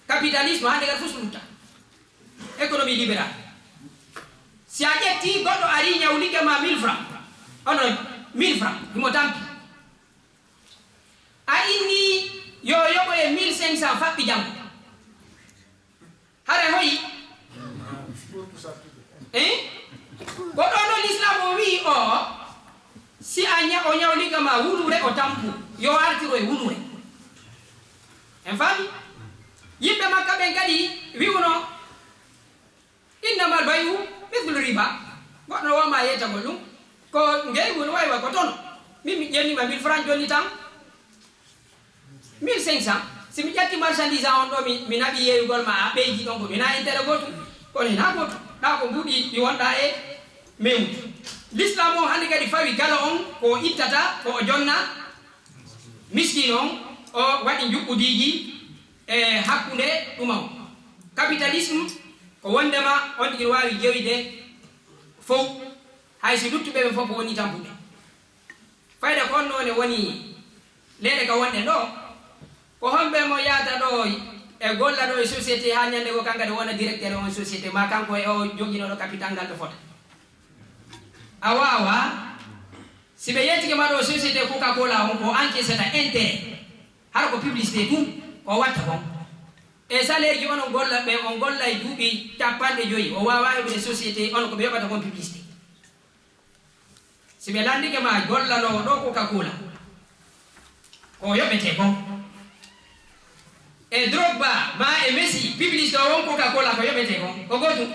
capitalisme, hannde kadi fof so lutta. Économie libérale. Si a ƴetti goɗɗo ari ñawlike ma mille francs, ono mille francs, himo tampi. A inni yo yoɓo e mille cinq cents faɓɓi janngo. Hara hoyi? Eh? Ko ɗo no l'islam o wi'i o, si a ña-, o ñawlike ma wulure o tampu, yo artiro e wulure. En faami? Yimɓe Makka ɓen kadi wi'uno, "Innamal bay'u mithlu riba." Goɗɗo no wama yettagol ɗum. Ko ngeygu no wawi wa ko tono. Min mi ƴennima mille francs jonni tan. Mille cinq cents. Si mi ƴetti marchandise an on ɗo, mi, mi naɓi yeeyugol ma, a ɓeydi ɗon ko ɗum. Hina intérêt gootum. Kono hina gootum. Ɗa ko mbuuɗi ɗi wonɗa e mewdu. L'islam o hannde kadi fawi galo on ko o ittata, ko o jonna miskin on, o waɗi njuɓɓudiiji e hakkunde ɗuma on. Capitalisme ko wondema on tigi no waawi jeyoyde fow, hay si luttuɓe ɓen fof ko woni tampuɓe. Fayda ko on noone woni leyɗe ka wonɗen ɗo, ko homɓe mo yaata ɗo e golla ɗo e société haa ñande goo kanko kadi wona directeur on société, ma kanko e o joginooɗo capital ngal ɗo fota? A waawa. Si ɓe yettike ma ɗo société Coca-Cola on ko encaissata intérêt, hara ko publicité tun ko watta kon. E salaire ji onon golla ɓe, on golla e duuɓi capanɗe joyi, o waawa heɓude société on ko ɓe yoɓata kon publicité. Si ɓe landike ma gollanoowo ɗo Coca-Cola, ko yoɓete kon. E Drogba ma e Messi, publicité o won Coca-Cola ko yoɓete kon. Ko gootum.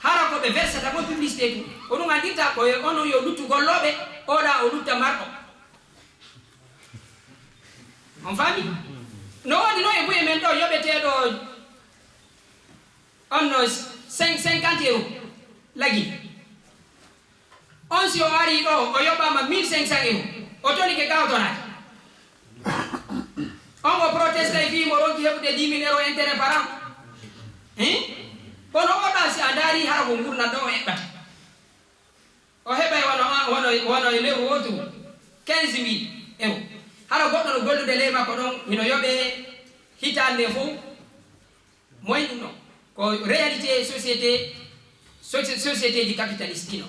Hara ko ɓe versata kon publicité tun. Ko ɗum andirta ko e onon yo luttu gollooɓe, oɗa o lutta marɗo. On faami? No woodi noon e buye men ɗo yoɓeteeɗo on no cin-, cinquante euros lagi. On si o ari ɗo, o yoɓama mille cinq cents euros. O tolike ka o tonaaki. On o protesta e fii mo ronki heɓude dix mille euros intérêt par an. Hein? Kono oɗa si a ndaari hara ko ngurndan ɗo o eɓɓata. O heɓay wano, wano, wano e lewru wootu quinze mille euros. Hara goɗɗo no gollude ley makko ɗon, hino yoɓe hitaande fow. Moy ɗum ɗon? Ko réalité société, soci-, société ji capitaliste ɗino.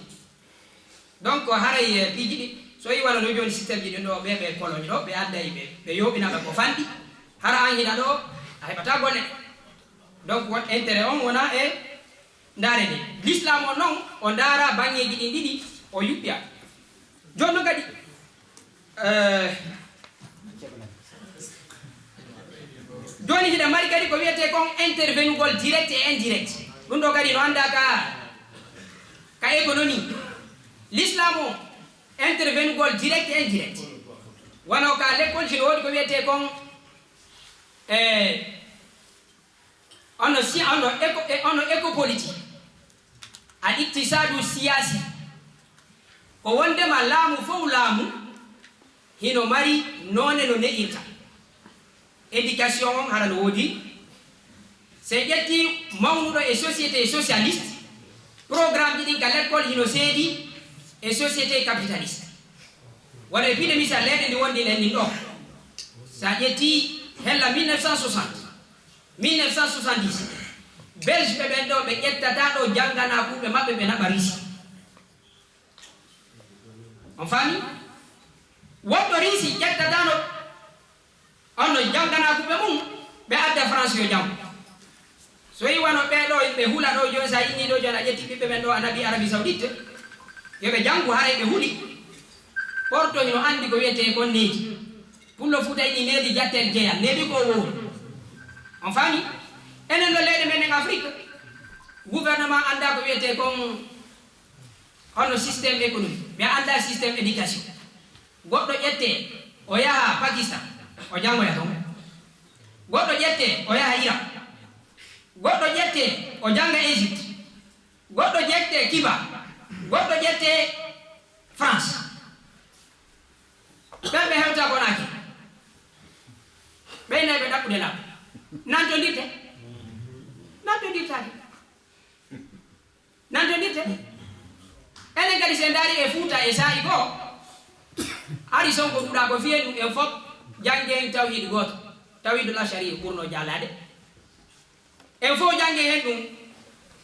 Donc, haray, eh, piiji ɗi, so yi wano ɗo jooni système ji ɗin ɗo, ɓe, ɓe colonie ɗo, ɓe adday ɓe, ɓe yoɓina ɓe ko fanɗi. Hara an hina ɗo, a heɓata golle. Donc, won intérêt on wona e Ndaare nde. L'islam o non, o ndaara baŋŋeeji ɗin ɗiɗi, o yuɓɓiya. Jooni non kadi, eh, jooni hiɗa mari kadi ko wiyetee kon intervenugol direct et indirect. Ɗum ɗo kadi no anndaa ka, ka économie. L'islam o intervenugol direct et indirect. Wano ka l'école ji no woodi ko wiyetee kon, eh, Ono si-, ono éco-, e-, ono écopolitique, al iqtisadu siyasi, ko wondema laamu fof laamu hino mari noone no ne'irta. Éducation on hara no woodi. Se ƴetti mawnuɗo e société socialiste, programme ji ɗin ka l'école hino seedi e société capitaliste. Wano e piɗe misal leyɗe ndi wondi en ɗin ɗo. Sa ƴetti hella mille neuf cent soixante, mille neuf cent soixante-dix, Belge ɓe ɓen ɗo ɓe ƴettata ɗo jannganaakuuɓe maɓɓe ɓe naɓa Russie. On faami? Woɗɗo Russie ƴettatano on no jannganaakuuɓe mum ɓe adda France yo janngu. So yi wano ɓee ɗo ɓe hula ɗo jooni, sa inni ɗo jooni a ƴetti ɓiɓɓe ɓen ɗo a naɓi Arabie Saoudite, yo ɓe janngu haray ɓe huli. Porto hino anndi ko wiyetee kon needi. Pullo Fuuta ini needi jattel jeyal, needi ko wowli. On faami? Enen ɗo leyɗe men en Afrique, gouvernement anndaa ko wiyetee kon hono système économique, ɓe anndaa système éducation. Goɗɗo ƴettee, o yaha Pakistan, o janngoya ton. Goɗɗo ƴettee, o yaha Iran. Goɗɗo ƴettee, o jannga Égypte. Goɗɗo ƴettee Cuba. Goɗɗo ƴettee France. Ɓen ɓe hewta Konaaki. Ɓe nayi ɓe ɗaɓɓude laaɓa. Nantondirte? Nantondirtaake. Nantondirte? Enen kadi, si en ndaari e Fuuta, E saa'i goo, hari son ko ɗuuɗaa ko fiyen ɗum, en fof janngen tawhiid gooto, tawhiidul ashari ɓurno jaalaade. En fof janngen heen ɗum,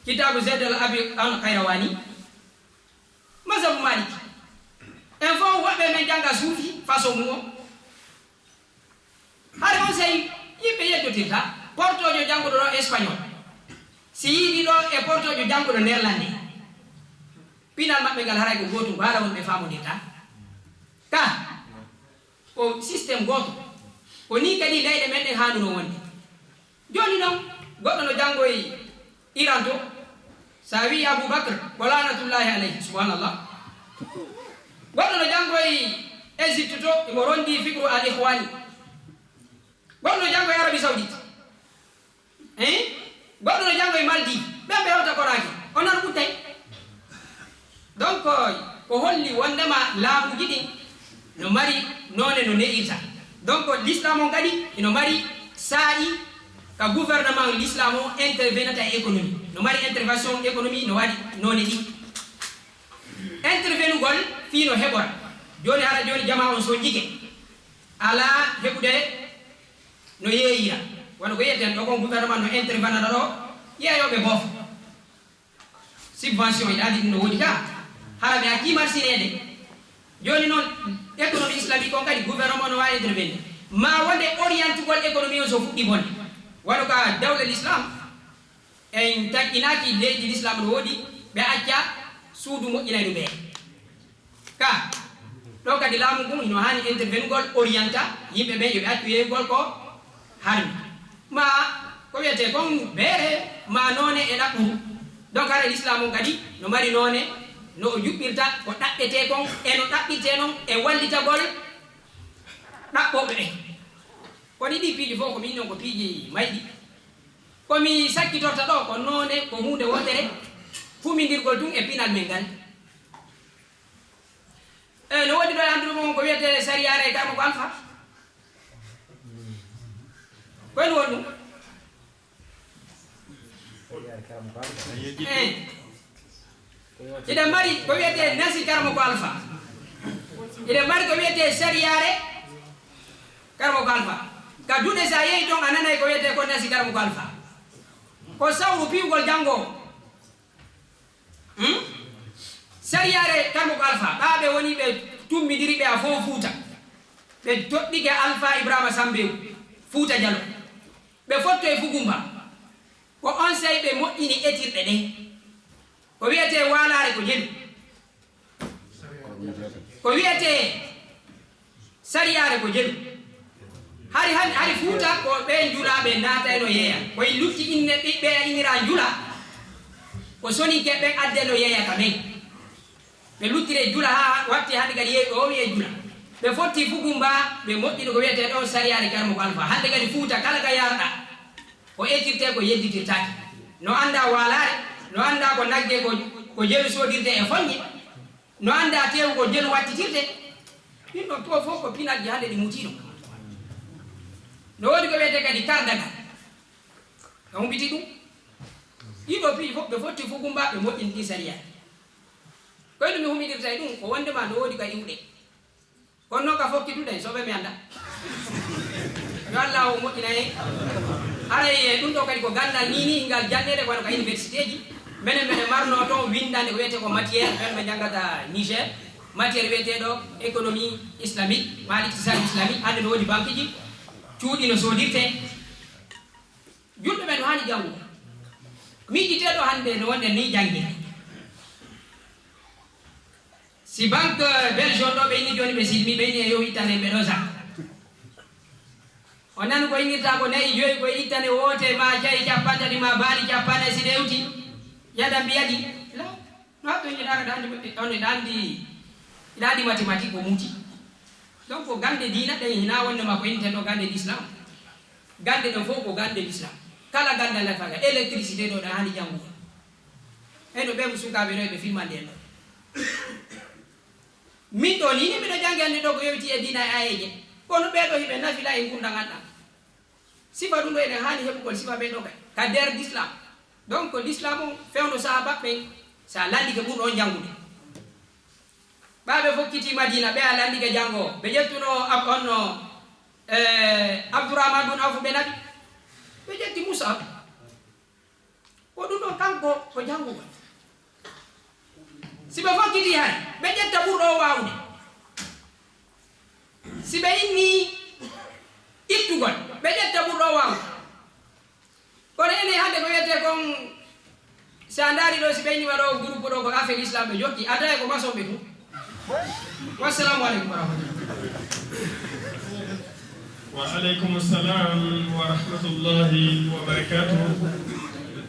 kitaabu Zayd al Abi al Qayrawani, mazhabu Maliki. En fof woɓɓe men jannga suufi façon mum o. Hari on sey yimɓe yeddotirta, portoojo jannguɗo ɗo espagnol, si yiidi ɗo e portoojo jannguɗo néerlandais, pinal maɓɓe ngal haray ko gootum, ko haala won ɓe faamondirta. Ka, ko système gooto. Ko nii kadi leyɗe men ɗen haanduno wonde. Jooni noon, goɗɗo no janngoyi Iran to, so a wi'i Abu Bakr, ko laanatullaahi alayhi, subhanallah. Goɗɗo no janngoyi Égypte to, imo ronndii fikru al ikhwani. Goɗɗo no janngoyi Arabie Saoudite. Hein? Goɗɗo no janngoyi Maldives. Ɓen ɓe hewta koraaki. On nana ɓuttay. Donc, ko holli wonndema laamuuji ɗin no mari noone no ne'irta. Donc, l'islam on kadi ino mari saa'i ka gouvernement l'islam on intervenata e économie. No mari intervention économie, no waɗi noone ɗiɗi. Intervenugol fii no heɓora. Jooni hara jooni jamaa on sonjike. Alaa heɓude no yeeyira. Wano ko yiyeten ɗo kon gouvernement no intervenata ɗo, yeeyooɓe boof. Subvention e ɗaadi ɗum no woodi ka. Hara ɓe accii marsineede. Jooni noon, économie islamique on kadi gouvernement no waawi intervenir. Ma wonde orientugol économie on so fuɗɗi bonde. Wano ka dawla l'islam, en taƴƴinaaki leydi l'islam no woodi, ɓe acca suudu moƴƴinaydu ɓe. Ka, ɗo kadi laamu ngun hino haani intervenugol, orienta yimɓe ɓen yo ɓe accu yeeyugol ko harmi. Ma ko wiyetee kon beere, ma noone e ɗaɓɓuru. Donc hara l'islam on kadi no mari noone, no o juɓɓirta ko ɗaɓɓetee kon, e no ɗaɓɓirtee non, e wallitagol ɗaɓɓooɓe ɓen. Kono ɗii piiji fof ko min non ko piiji mayɗi. Ko mi sakkitorta ɗo ko noone, ko huunde wootere, humindirgol tun e pinal men ngal. E no woodi ɗo e anndude mon ko wiyetee sariyaare e karama ko Alfa? Ko en woni ɗum? Eh. Iɗen mari ko wiyetee nasi karama ko Alfa. Iɗen mari ko wiyetee sariyaare karama ko Alfa. Ka duɗe, so a yehi ton, a nanay ko wiyetee ko nasi karama ko Alfa. Ko sawru piwgol janngo. Hmm? Sariyaare karama ko Alfa, ɓaa ɓe woni ɓe tummidiri ɓe a fof Fuuta. Ɓe toɗɗike Alfa Ibrahima Sambew, Fuuta Jalo. Ɓe fotto e Fugumba. Ko on sey ɓe moƴƴini etirɗe ɗen. Ko wiyetee waalaare ko jelu. Ko wiyetee sariyaare ko jelu. Hari, hari, hari Fuuta ko ɓe njulaaɓe naatayno yeeya. Koye lutti inne ɓiɓɓe a innira njula. Ko soninke ɓen addeno yeeya ka men. Ɓe luttire jula haa watti hannde kadi yeeyi ɓe o wiye jula. Ɓe fotti Fugumba, ɓe moƴƴini ko wiyetee ɗo sariyaare karmo ko Alfa. Hannde kadi Fuuta kala ka yarɗa, ko etirtee ko yedditirtaake. No anndaa waalaare, no anndaa ko nagge ko, ko jelu soodirtee e foññe, no anndaa teewu ko jelu wattitirtee. Ɗin ɗon to fof ko pinalji hannde ɗi mutii ɗum. No woodi ko wiyetee kadi kardagal. Ka humpiti ɗum. Ɗii ɗoo piiji fof ɓe fotti Fugumba ɓe moƴƴini ɗin sariya. Koye no mi humindirta e ɗum ko wonndema no woodi ka iwɗe. Kono noon ka fokkituɗen soɓe mi annda. Yo Allah o moƴƴina en. Haray e ɗum ɗo kadi ko ganndal ni ni ngal jannede kono ka université ji. Menen menen marno toon winndande ko wiyetee ko matière ɓen ɓe njanngata Niger. Matière wiyeteeɗo économie islamique, ma iqtisad islamique, hannde no woodi banque ji, cuuɗi no soodirtee. Julɓe ɓen no haani janngude. Miijiteeɗo hannde no wonde ni jannge. Si banque belge on ɗo ɓe inni jooni ɓe silmi, ɓe inni e yo ittane ɓe ɗo zak. O nani ko innirta ko nayi joyi ko ittane woote ma cayi capanɗe tati ma baali capanɗe si ɗewti. Yaɗa mbiyaɗi. La. No haɗɗo ina ɗaga ɗa andi, on ina andi, ina andi mathématique ko muuti. Donc ko gande diina ɗen hina wonde ma ko inten ɗo gande l'islam. Gande ɗen fof ko gande l'islam. Kala gande la faga électricité ɗo ɗa hani janngude. Eno ɓe mo sukaɓe ɗo ɓe filmande en ɗo. Min ɗo ni ni miɗo janngi hannde ɗo ko yowiti e diina e ayeje. Kono ɓeɗo hiɓe nafila e ngurndan Allah. Sifa ɗum ɗo eɗen haani heɓugol sifa ɓe ɗo kay ka nder l'islam. Donc l'islam on fewndo sahaba ɓen sa landike ɓurɗo on janngude. Ɓaaɓe fokkiti Madina, ɓe a lanndike janngo. Ɓe ƴettuno ab-, on no, eh, Abdourahmane bun Awfu ɓe naɓi. Ɓe ƴetti Mus'ab. Ko ɗum ɗon kanko ko janngugol. Si ɓe fokkiti hay, ɓe ƴetta ɓurɗo o waawde. Si ɓe inni ittugol, ɓe ƴetta ɓurɗo o waawde. Kono enen hannde ko wiyetee kon, si a ndaari ɗo, si ɓe innima ɗo groupe ɗo ko affaire islam ɓe jokki, a tawi ko maçon ɓe tun. Wassalamu aleykum wa rahmatullah. Wa aleykum salam wa rahmatullahi wa barakatuh.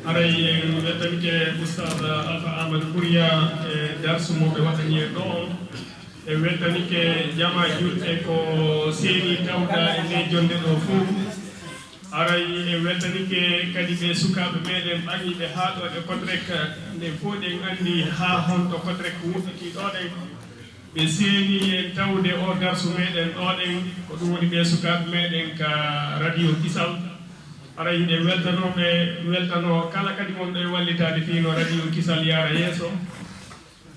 Haray en weltanike Oustaz Alpha Amadou Bouria e darsu mo ɓe waɗani en ɗo on. En weltanike jama julɓe ko seeni tawda e nde jonde ɗo fof. Haray en weltanike kadi ɓe sukaaɓe meɗen ɓaŋiiɓe haa ɗo e Kotrek, nde fof ɗen anndi haa honto Kotrek wuɗɗiti ɗo ɗen. Ɓe seeni en tawde o darsu meɗen ɗo ɗen, ko ɗum woni ɓe sukaaɓe meɗen ka Radio Kisal. Haray hiɗen weltanooɓe, weltanoo kala kadi wonɗo e wallitaade fii no Radio Kisal yaara yeeso.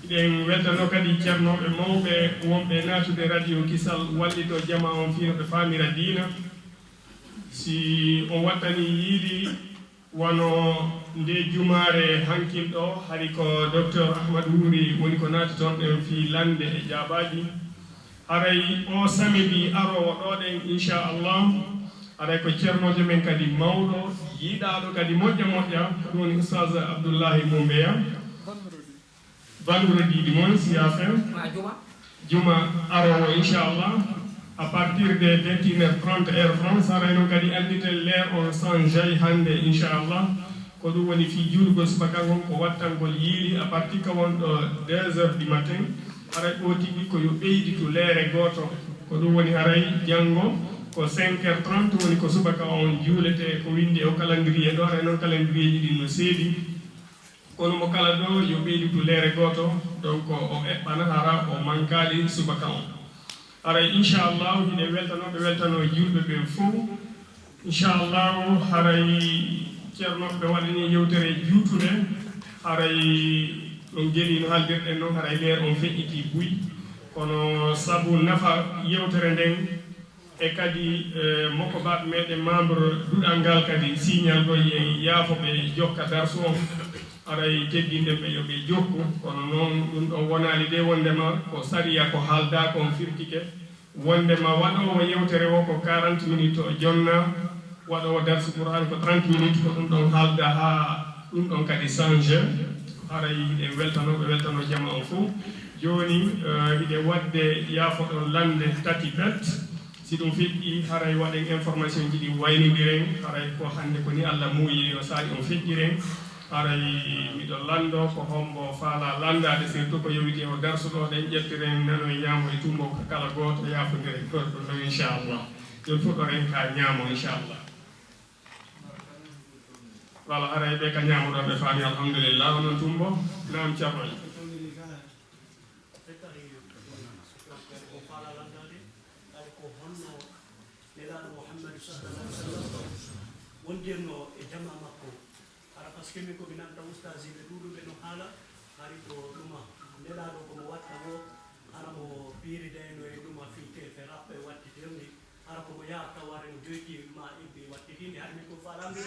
Hiɗen weltanoo kadi ceernooɓe mawɓe wonɓe naatude Radio Kisal wallitoo jama on fii no ɓe faamira diina. Si on wattanii yiili wano nde jumaare hankin ɗo, hari ko Docteur Ahmad Wuri woni ko naati toon en fii lannde e jaabaaji. Haray o samedi aroowo ɗo ɗen, inchallah, haray ko ceernoojo men kadi mawɗo, yiɗaaɗo kadi moƴƴa moƴƴa, ko ɗum woni Oustaz Abdoullahi Moumbeya. Vendredi ɗi mon, si a fen. Ma juma. Juma aroowo, inchallah, à partir de vingt et une heures trente heure France, haray noon kadi annditen l'heure on change ay hannde, inchallah. Ko ɗum woni fii juulugol subaka ngon, ko wattangol yiili à partir ka wonɗo deux heures du matin. Haray o tigi ko yo ɓeyditu leere gooto. Ko ɗum woni haray janngo ko cinq heures trente woni ko subaka on juuletee, ko winndi e o calendrier ɗo, haray noon calendrier ji ɗin no seedi. Kono mo kala ɗo yo ɓeyditu leere gooto, donc o eɓɓana hara o mankaali subaka on. Haray inchallahu hiɗen weltanooɓe weltanoo juulɓe ɓen fof. Inchallahu haray ceernooɓe ɓe waɗani yewtere juutunde, haray ɗum geli no haaldirɗen noon, haray leer on feƴƴiti buy. Kono sabu nafa yewtere nden, e kadi, eh, mokobaaɓe meɗen membre duɗal ngal kadi signal ɗo, yen yaafo ɓe jokka darsu on. Haray teddinɗen ɓe yo ɓe jokku, kono noon ɗum ɗon wonaali de wondema ko sariya ko haaldaa kon firtike. Wondema waɗoowo yewtere o ko quarante minutes o jonna, waɗoowo darsu Qur'an ko trente minutes, ko ɗum ɗon haalda haa ɗum ɗon kadi change. Haray hiɗen weltanooɓe weltanoo jama on fof. Jooni, eh, hiɗen waɗde yaafoɗon lannde tati pet. Si ɗum feƴƴi, haray waɗen information ji ɗi waynondiren, haray ko hannde ko ni Allah muuyi yo saa'i on feƴƴiren. Haray miɗo lanndo ko hombo faala lanndaade, surtout ko yowiti e o darsu ɗo, ɗen ƴettiren nano e ñaamo e tumbo ko kala gooto yaafondiren ɗon ɗon ɗon, inchallah. Jon fof ɗo ren ka ñaamo, inchallah. Wala haray ɓe ka ñaamo ɗo ɓe faami, alhamdulillah. Onon tumbo, naam Ceerno. Fettari ko faala landaade, kadi ko honno Nelaaɗo Muhammadu sallallahu alaihi wasallam wondirno e jamaa makko. Hara parce que min ko mi nanta ustaasiiɓe ɗuuɗuɓe no haala, hari ko ɗuma Nelaaɗo ko mo watta wo, hara mo piiridayno e ɗuma fii ke ferappe wattitewndi, hara ko mo yaha taware no joyti ma ebbi wattitindi, hari min ko faalande,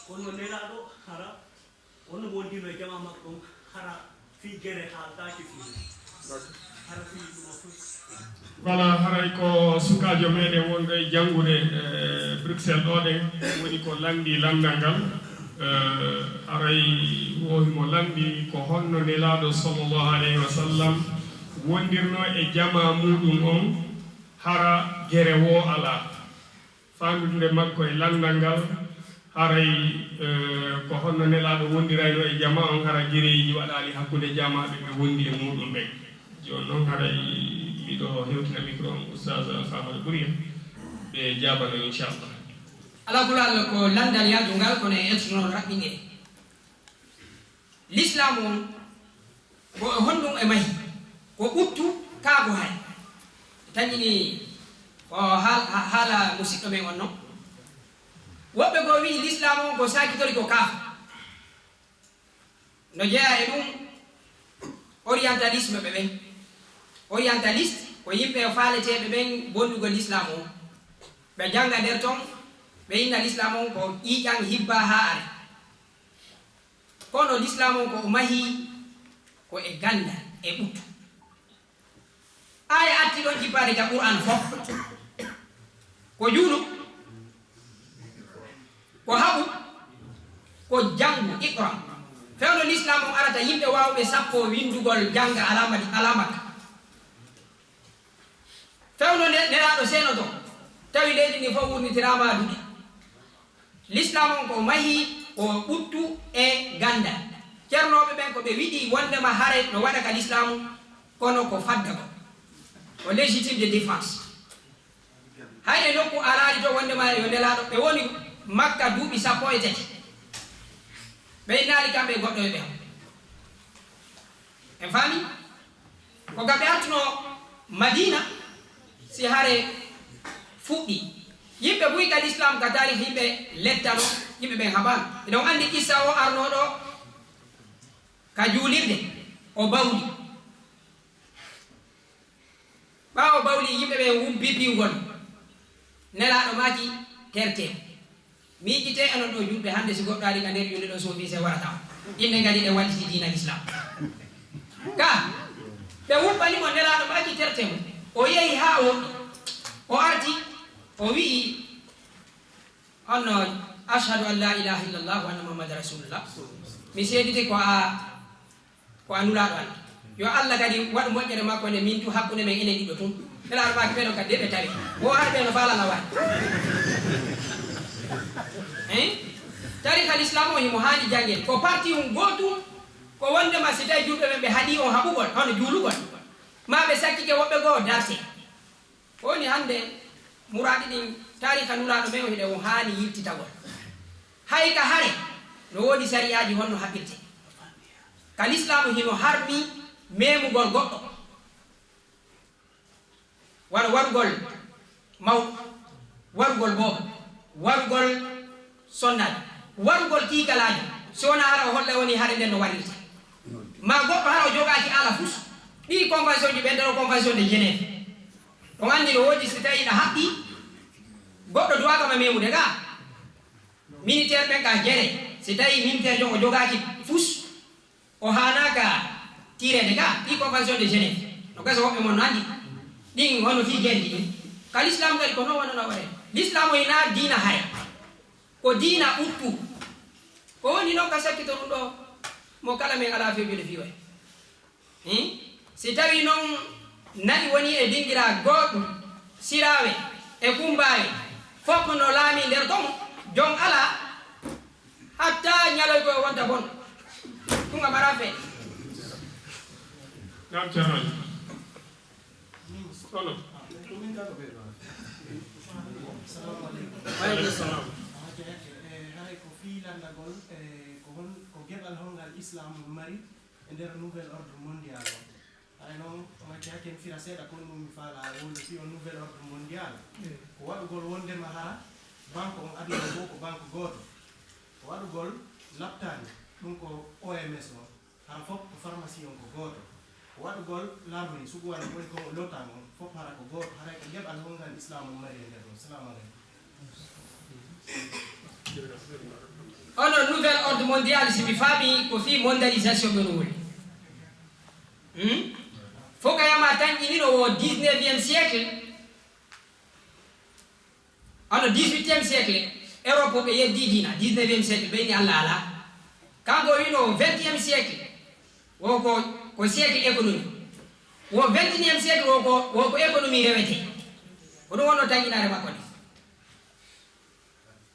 kono Nelaaɗo hara Wonno mo wondino e jamaa makko on, hara fii gere haaltaaki fii. Hara fii ɗum o fof. Wala haray ko sukaajo meɗen wonɗo e janngude e Bruxelles ɗo ɗen, woni ko lanndi lanndal ngal. Eh, haray woowi mo lanndi ko honno Nelaaɗo sallallahu alayhi wa sallam wondirno e jamaa muɗum on, hara gere woo alaa. Faandude makko e lanndal ngal, haray, eh, ko honno Nelaaɗo wondirayno e jamaa on, hara gereeji waɗaali hakkunde jamaaɓe ɓe wondi e muuɗum ɓen. Jooni noon, haray miɗo hewtina micro on Oustaz Alpha Amadou Bouria, ɓe jaabano, inchallah. Alaa kulal ko lanndal yaajungal, kono e ettude noon raɓɓinire. Lislaam on, ko e honɗum e mahi? Ko ɓuttu, kaa ko hay? Taƴini ko haal-, ha-, haala musiɗɗo men on non. Woɓɓe goo wi'i lislaam on ko saakitori ko kaafa. No jeyaa e ɗum orientalisme ɓe ɓen. Orientaliste ko yimɓe faaleteeɓe ɓen bonnugol Lislaam on. Ɓe jannga nder ton, ɓe inna Lislaam on ko ƴiiƴan hibba haa are. Kono Lislaam on ko o mahi ko e ganndal, e ɓuttu. Aaya arti ɗon jippaade ka Qur'aan fof. Ko juulu, ko haɓu, ko janngu, iqra. Fewndo Lislaam on arata yimɓe waawɓe sappo winndugol jannga alaa Madi-, alaa Makka. Fewndo nde Nelaaɗo seenoto, tawi leydi ndi fof wurnitiraama duɗe. Lislaam on ko mahi ko ɓuttu e ganndal. Cernooɓe ɓen ko ɓe wiɗi wonndema hare no waɗa ka Lislaamu, kono ko faddagol. Ko légitime de défense. Hay e nokku alaali to wonndema yo Nelaaɗo, ɓe woni Makka duuɓi sappo e tati. Ɓe innaali kamɓe e goɗɗo e ɓe. En faami? Ko ka ɓe artuno Madiina, si hare fuɗɗi. Yimɓe buy ka Lislaam ka taarih, yimɓe lettano, yimɓe ɓen haɓaano. Eɗon anndi qissa o arnooɗo ka juulirde, o bawli. Ɓaawo bawli, yimɓe ɓen wumpi piwgol. Nelaaɗo maaki, "Tertee." Miijitee, onon ɗoo julɓe, hannde si goɗɗo ari ka nder julde ɗoo, soofii se warata. Inne ngari ɗe walliti diina Islam. Ka, ɓe wuppani mo, Nelaaɗo maaki, "Tertee mo." O yehi haa o, o arti, o wi'i, "Honno, ashhadu an la ilaha illallah wa anna Muhammad rasulullah. Mi seediti ko a, ko a Nulaaɗo Allah. Yo Allah kadi waɗu moƴƴere makko nde min tu hakkunde men enen ɗiɗo tun." Nelaaɗo maaki, "Ɓee ɗoo kadi de ɓe tawi. Wo hara ɓee no faalana waɗi." Hein? Tariika Lislaam o himo haani janngede. Ko parti on gootum, ko wonndema si tawi julɓe ɓen ɓe haɗii on haɓugol, hono juulugol, maa ɓe sakkike woɓɓe goo, darte. Ko woni hannde muraaɗi ɗin, tariika Nulaaɗo men o hiɗen on haani yiltitagol. Hay ka hare, no woodi sariyaaji honno haɓirte. Ka Lislaamu hino harmi memugol goɗɗo. Wano warugol mawɗo, warugol boobo, warugol sonnaajo, warugol kiikalaajo, si wonaa hara o holla woni hare nden no warirta. Maa goɗɗo hara o jogaaki ala fus, ɗii convention ji ɓen, nder convention de Genève. On anndi no woodi, si tawi ɗa haɓɓi, goɗɗo duwaaka ma memude ga. Militaire ɓen ka jere, si tawi militaire jon o jogaaki fus, o haanaaka tiireede ga, ɗii convention de Genève. No gasa woɓɓe mon no anndi. Ɗin hono fii guerre ji ɗin. Ka Lislaam kadi ko non wonano waɗe. Lislaam o hinaa diina hare. Ko diina ɓuttu. Ko woni non ka sakkito ɗum ɗoo, mo kala men alaa fewjude fii way. Hin? Si tawii non na'i wonii e dingiraa gooɗɗum, siraawe e kummbaawe, fof no laamii nder ton, jom alaa, hatta ñaloy ko wonta bon. Ɗum a maraa fe. Naam, Ceerno. Olo. Waaleykum salaam. Haray ko fii lanndagol, e ko hon, ko geɓal hongal Islaam mari e nder nouvel ordre mondial o. Haray noon, on acca hakken fira seeɗa, ko ɗum mi faalaa wonde fii on nouvel ordre mondial. Ko waɗugol wonndema hara banque on aduna fof ko banque gooto. Ko waɗugol laptaani, ɗum ko O M S o. Hara fof ko pharmacie on ko gooto. Ko waɗugol l'armée, sugu wano woni ko l'otan on, fof hara ko gooto. Haray ko geɓal hongal Islaam o mari e nder ɗum. Salaamu aleykum. Onon nouvel ordre mondial, si mi faami, ko fii mondialisation ɗon woni. Hmm? Fof ka yama tanƴinino wo dix-neuvième siècle, ano dix-huitième siècle, Europe ɓe yeddi diina, dix-neuvième siècle, ɓe inni Allah alaa. Kanko o wino vingtième siècle, wo ko, ko siècle économie. Wo vingt-et-unième siècle, wo ko, wo ko économie rewete. Ko ɗum wonno tanƴinaare makko nde.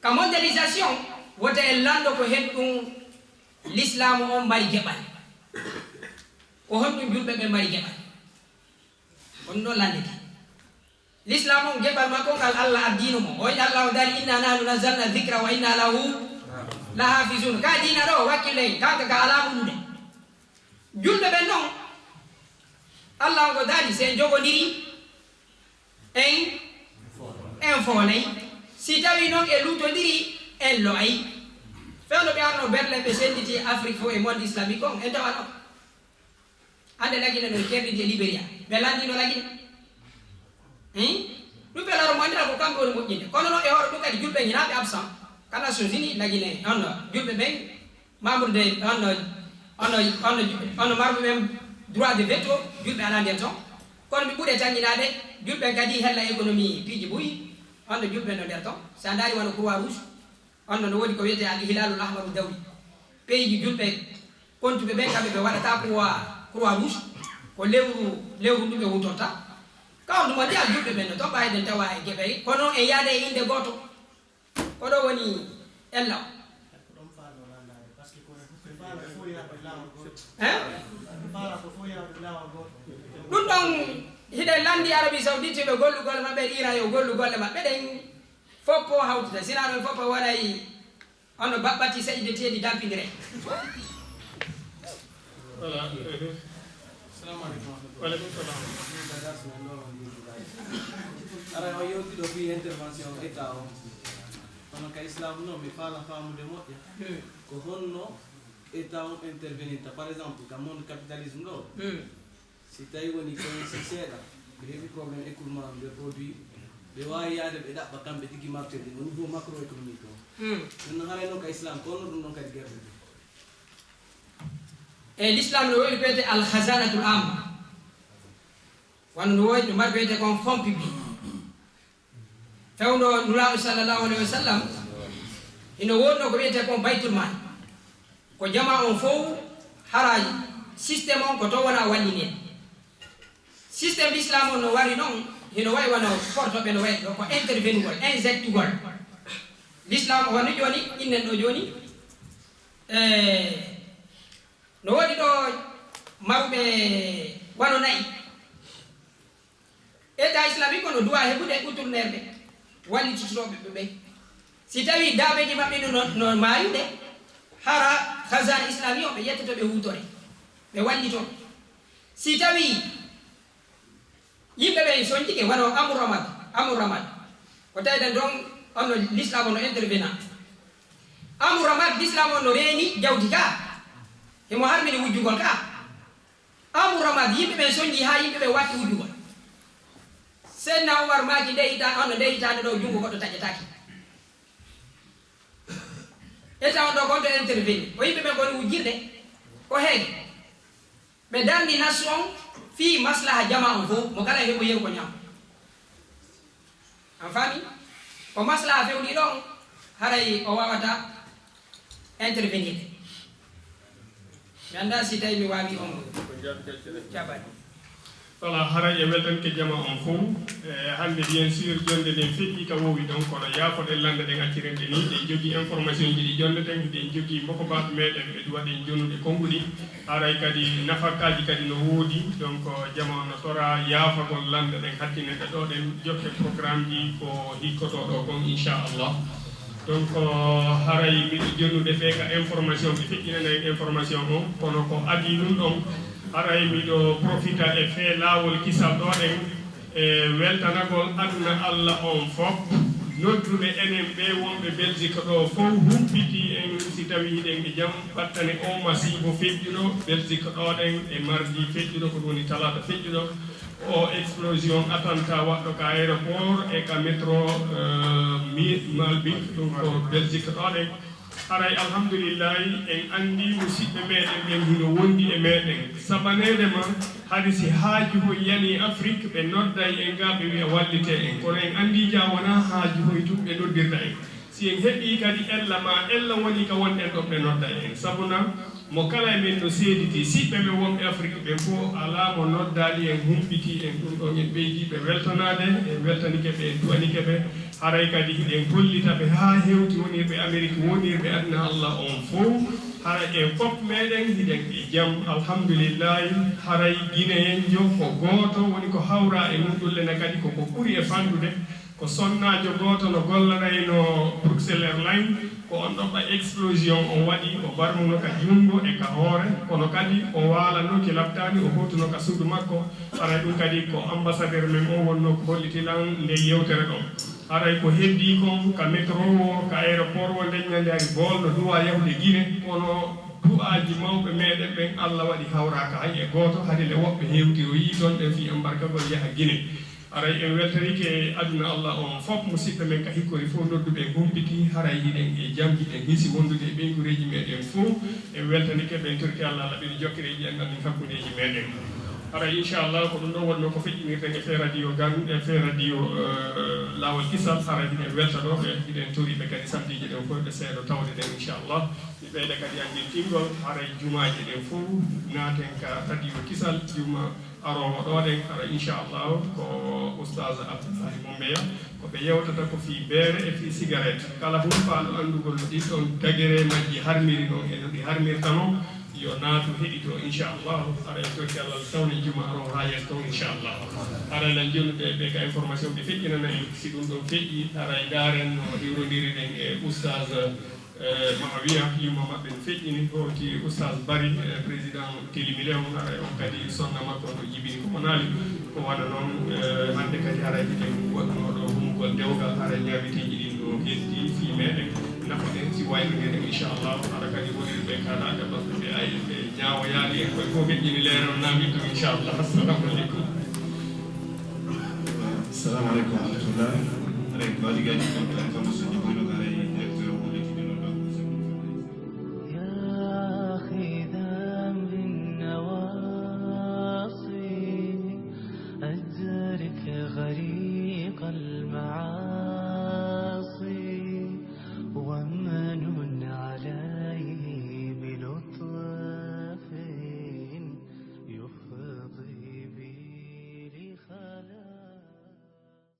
Ka mondialisation, wota en lanndo ko hen ɗum Lislaamu on mari geɓal. Ko honɗum julɓe ɓe mari geɓal? On ɗo lanndete. Lislaamu on geɓal makko ngal Allah addiino mo. O wi'i Allah o daali, "Inna nahnu nazzalna dhikra wa inna lahu lahafizun." Ka diina ɗo, wakkile en, kanka ka alaa wulude. Julɓe ɓen non, Allah on ko daali, si en jogondiri, en, en foolay. Si tawi non en luutondiri, en lo'ay. Fewndo ɓe arno Berlin, ɓe sennditi Afrique fof e monde islamique on, en tawano. Hannde Lagine no kerdi e Liberia. Ɓe lanndino Lagine. Hein? Ɗum ɓe laro mo anndira ko kamɓe woni moƴƴinde. Kono noon e hoore ɗum kadi julɓe ñinaaɓe absent. Ka Nations Unies Lagine, on no julɓe ɓen, membre de, on no, on no, on no, on no marɓe ɓen droit de veto, julɓe alaa nder toon. Kono ɓe ɓuri e tanñinaade, julɓe kadi hella économie piiji buy, on no julɓe no nder toon. So a ndaari wano Croix Rouge, on no, no woodi ko wiyetee Al Hilalul Ahmaru Dawli. Peeji julɓe kontuɓe ɓen, kamɓe ɓe waɗata croix, croix rouge, ko lewru, lewru ndu ɓe hutorta. Ka on tuma mbiya julɓe ɓen no toon ɓayden tawa e geɓe, kono e yaade e innde gooto. Ko ɗo woni ella o. Hein? Ɗum ɗon hiɗen lanndi Arabie Saoudite, ɓe gollugol maɓɓe, Iran yo gollu golle maɓɓe ɗen. Foppo hawtita, sinaa ɗon foppo waɗay on no baɓɓati seƴƴideteeɗi dampindire. Voilà. Salamu aleykum wa rahmatullah. Waaleykum salam. Min ka darsu men ɗo on yewtude. Ara o yewti ɗo fii intervention état o. Kono ka islam no mi faala faamude moƴƴa. Ko honno état on intervenirta par exemple ka monde capitalisme ɗo. Si tawi woni koye si seeɗa ɓe heɓi problème écoulement ɓe produit ɓe wawi yaade ɓe ɗaɓɓa kamɓe tigi marché ɗi au niveau macroéconomique o. Ɗum no haray noon ka islam ko honno ɗum ɗon kadi gertude? E l'islam no woodi ko wiyetee al khazanatul amma, wano no woodi no mari ko wiyetee kon fonds public. Fewndo Nulaaɗo sallallahu alayhi wa sallam, hino woodnoo ko wiyetee kon baytul mal. Ko jamaa on fow hara système on ko toon wona wallinee. Système l'islam on no wari noon, hino wayi wano porto ɓe no wayi ɗo ko intervenugol, injectugol. L'islam o wano jooni, innen ɗo jooni, e no woodi ɗo maruɓe wano nayi. État islamique o no duwa heɓude uturneerɓe wallititooɓe ɓe ɓen. Si tawii daabeeji maɓɓe no, no maayude, hara khazana islami o ɓe ƴettoto ɓe huutore, ɓe wallito. Si tawii yimɓe ɓen soñjike, wano Amu Ramad, Amu Ramad, ko tawden ɗon on no l'islam o no intervena. Amu Ramad, l'islam o no reeni jawdi ka, himo harmini wujjugol ka. Amu Ramad, yimɓe ɓen soñji haa yimɓe ɓen watti wujjugol. Seydina Umar maaki nde hita, on no nde hitaande ɗo junngo goɗɗo taƴetaake. État on ɗo ko on to interveni. O yimɓe ɓen ko woni wujjirde, ko heege. Ɓe darni nassu on fii maslaha jamaa on fow, mo kala heɓo yeru ko ñaama. A faami? Ko maslaha fewniiɗo on, haray o waawata intervenir. Mi anndaa si tawi mi waawi on jaabani. Voilà, haray e weltanke jama on fow. E hannde bien sûr jonnde nden feƴƴi ka wowi ɗon, kono yaafoɗen lannde ɗen acciren ɗe ni, ɗen jogii information ji ɗi jonnde ɗen, ɗen jogii mokobaaɓe meɗen ɓe duwa ɗen jonnude konnguɗi. Haray kadi nafakaaji kadi no woodi, donc jama on no tora yaafagol lannde ɗen hakkinen ɗe ɗo ɗen jokke programme ji ko hikkotoo ɗo kon inchallah. Donc haray miɗo jonnude ɓe ka information ɓe feƴƴinana en information on, kono ko adii ɗum ɗon haray miɗo profita e fee laawol kisal ɗo ɗen e weltanagol aduna Allah on fof, nodduɓe enen ɓe wonɓe Belgique ɗo fof humpiti en si tawi hiɗen e jam, ɓattane o masiibo feƴƴuɗo Belgique ɗo ɗen e mardi feƴƴuɗo ko ɗum woni talaata feƴƴuɗo. O explosion attentat waɗɗo ka aéroport e ka métro Malbik ɗum ko Belgique ɗo ɗen. Haray alhamdulillahi en anndi musiɓɓe meɗen ɓen hino wondi e meɗen. Sabaneede ma hari si haajuhoy yani Afrique ɓe nodday en ga ɓe wi'a wallite en. Kono en anndi ja wona haajuhoy tun ɓe noddirta en. Si en heɓii kadi ella ma ella woni ka wonɗen ɗon ɓe nodday en. Sabuna mo kala e men no seediti siɓɓe men wonɓe Afrique ɓen fof alaa mo noddaali en humpitii en ɗum ɗon en ɓeydii ɓe weltanaade en weltanike ɓe en duwanike ɓe. Haray kadi hiɗen hollita ɓe haa hewti wonirɓe Amerique wonirɓe aduna Allah on fow. Haray en fof meɗen hiɗen e jam alhamdulillahi. Haray Guinéen jo ko gooto woni ko hawra e mum ɗullena kadi koko ɓuri e fanɗude. Ko sonnaajo gooto no gollanayno Bruxelles Airlines, ko on ɗon ɓay explosion on waɗi, o barmuno ka junngo e ka hoore, kono kadi o waalanno ki laɓtaani, o hootuno ka suudu makko. Haray ɗum kadi ko ambassadeur men on wonnoo ko holliti lan ndee yewtere ɗon. Haray ko heddii kon ka métro woo, ka aéroport woo, nden ñande hari vol no duwaa yahude Guinée, kono Baaji mawɓe meɗen ɓen, Allah waɗi hawraaka hay e gooto, hari le woɓɓe hewtiroyii toon, ɓen fii embarkagol yaha Gine. Haray en weltanike aduna Allah on fof, musiɓɓe men ka hikkori fof, nodduɓe en humpiti, haray hiɗen e jam, hiɗen hisi wondude e ɓeynguureeji meɗen fof. En weltanike ɓe, en torike Allah, Allah ɓeydu jokkereeji en ɗan hakkundeeji meɗen. Haray inchallah ko ɗum ɗon wonnoo ko feƴƴinirten e fee radio Gan, e fee radio, eh, Laawol Kisal. Haray hiɗen weltanoo ɓe, hiɗen tori ɓe kadi samediiji ɗen fof ɓe seedo tawde ɗen inchallah. Mi ɓeyda kadi anndintingol, haray jumaaji ɗen fof naaten ka radio Kisal, juma aroowo ɗoo ɗen, hara inchallahu ko Oustaz Abdoulahi Mombeya, ko ɓe yewtata ko fii beere e fii sigaret. Kala humpaaɗo anndugol no ɗin ɗon dagere majji harmiri non e no ɗi harmirta non, yo naatu heɗito inchallahu, hara en torike Allah tawde juma aroowo haa yeeso ton inchallahu. Hara eɗen jonnude ɓe ka information ɓe feƴƴinana en, si ɗum ɗon feƴƴi, hara ndaaren no hiwrondiri ɗen e Oustaz Eh, Mama wiya yumma maɓɓe no feƴƴini, hooti Oustaz Bari, eh, président Télémilé on, haray on kadi sonna makko no jibini ko monaali. Ko wano noon, eh, hannde kadi haray hiɗen waɗunoo ɗo humugol dewgal, haray ñaawiteeji ɗin no heddi fii meɗen, nafa ɗen si waynondiren inchallah. Hara kadi wonirɓe kaɗaaɗe maɓɓe ɓe ay ɓe ñaawoyaali en koye fof feƴƴini leeral naami ɗum inchallah. Assalamu aleykum. Assalamu aleykum wa rahmatullah. Haray ko waɗi gadi ɗum tan ko musidɗo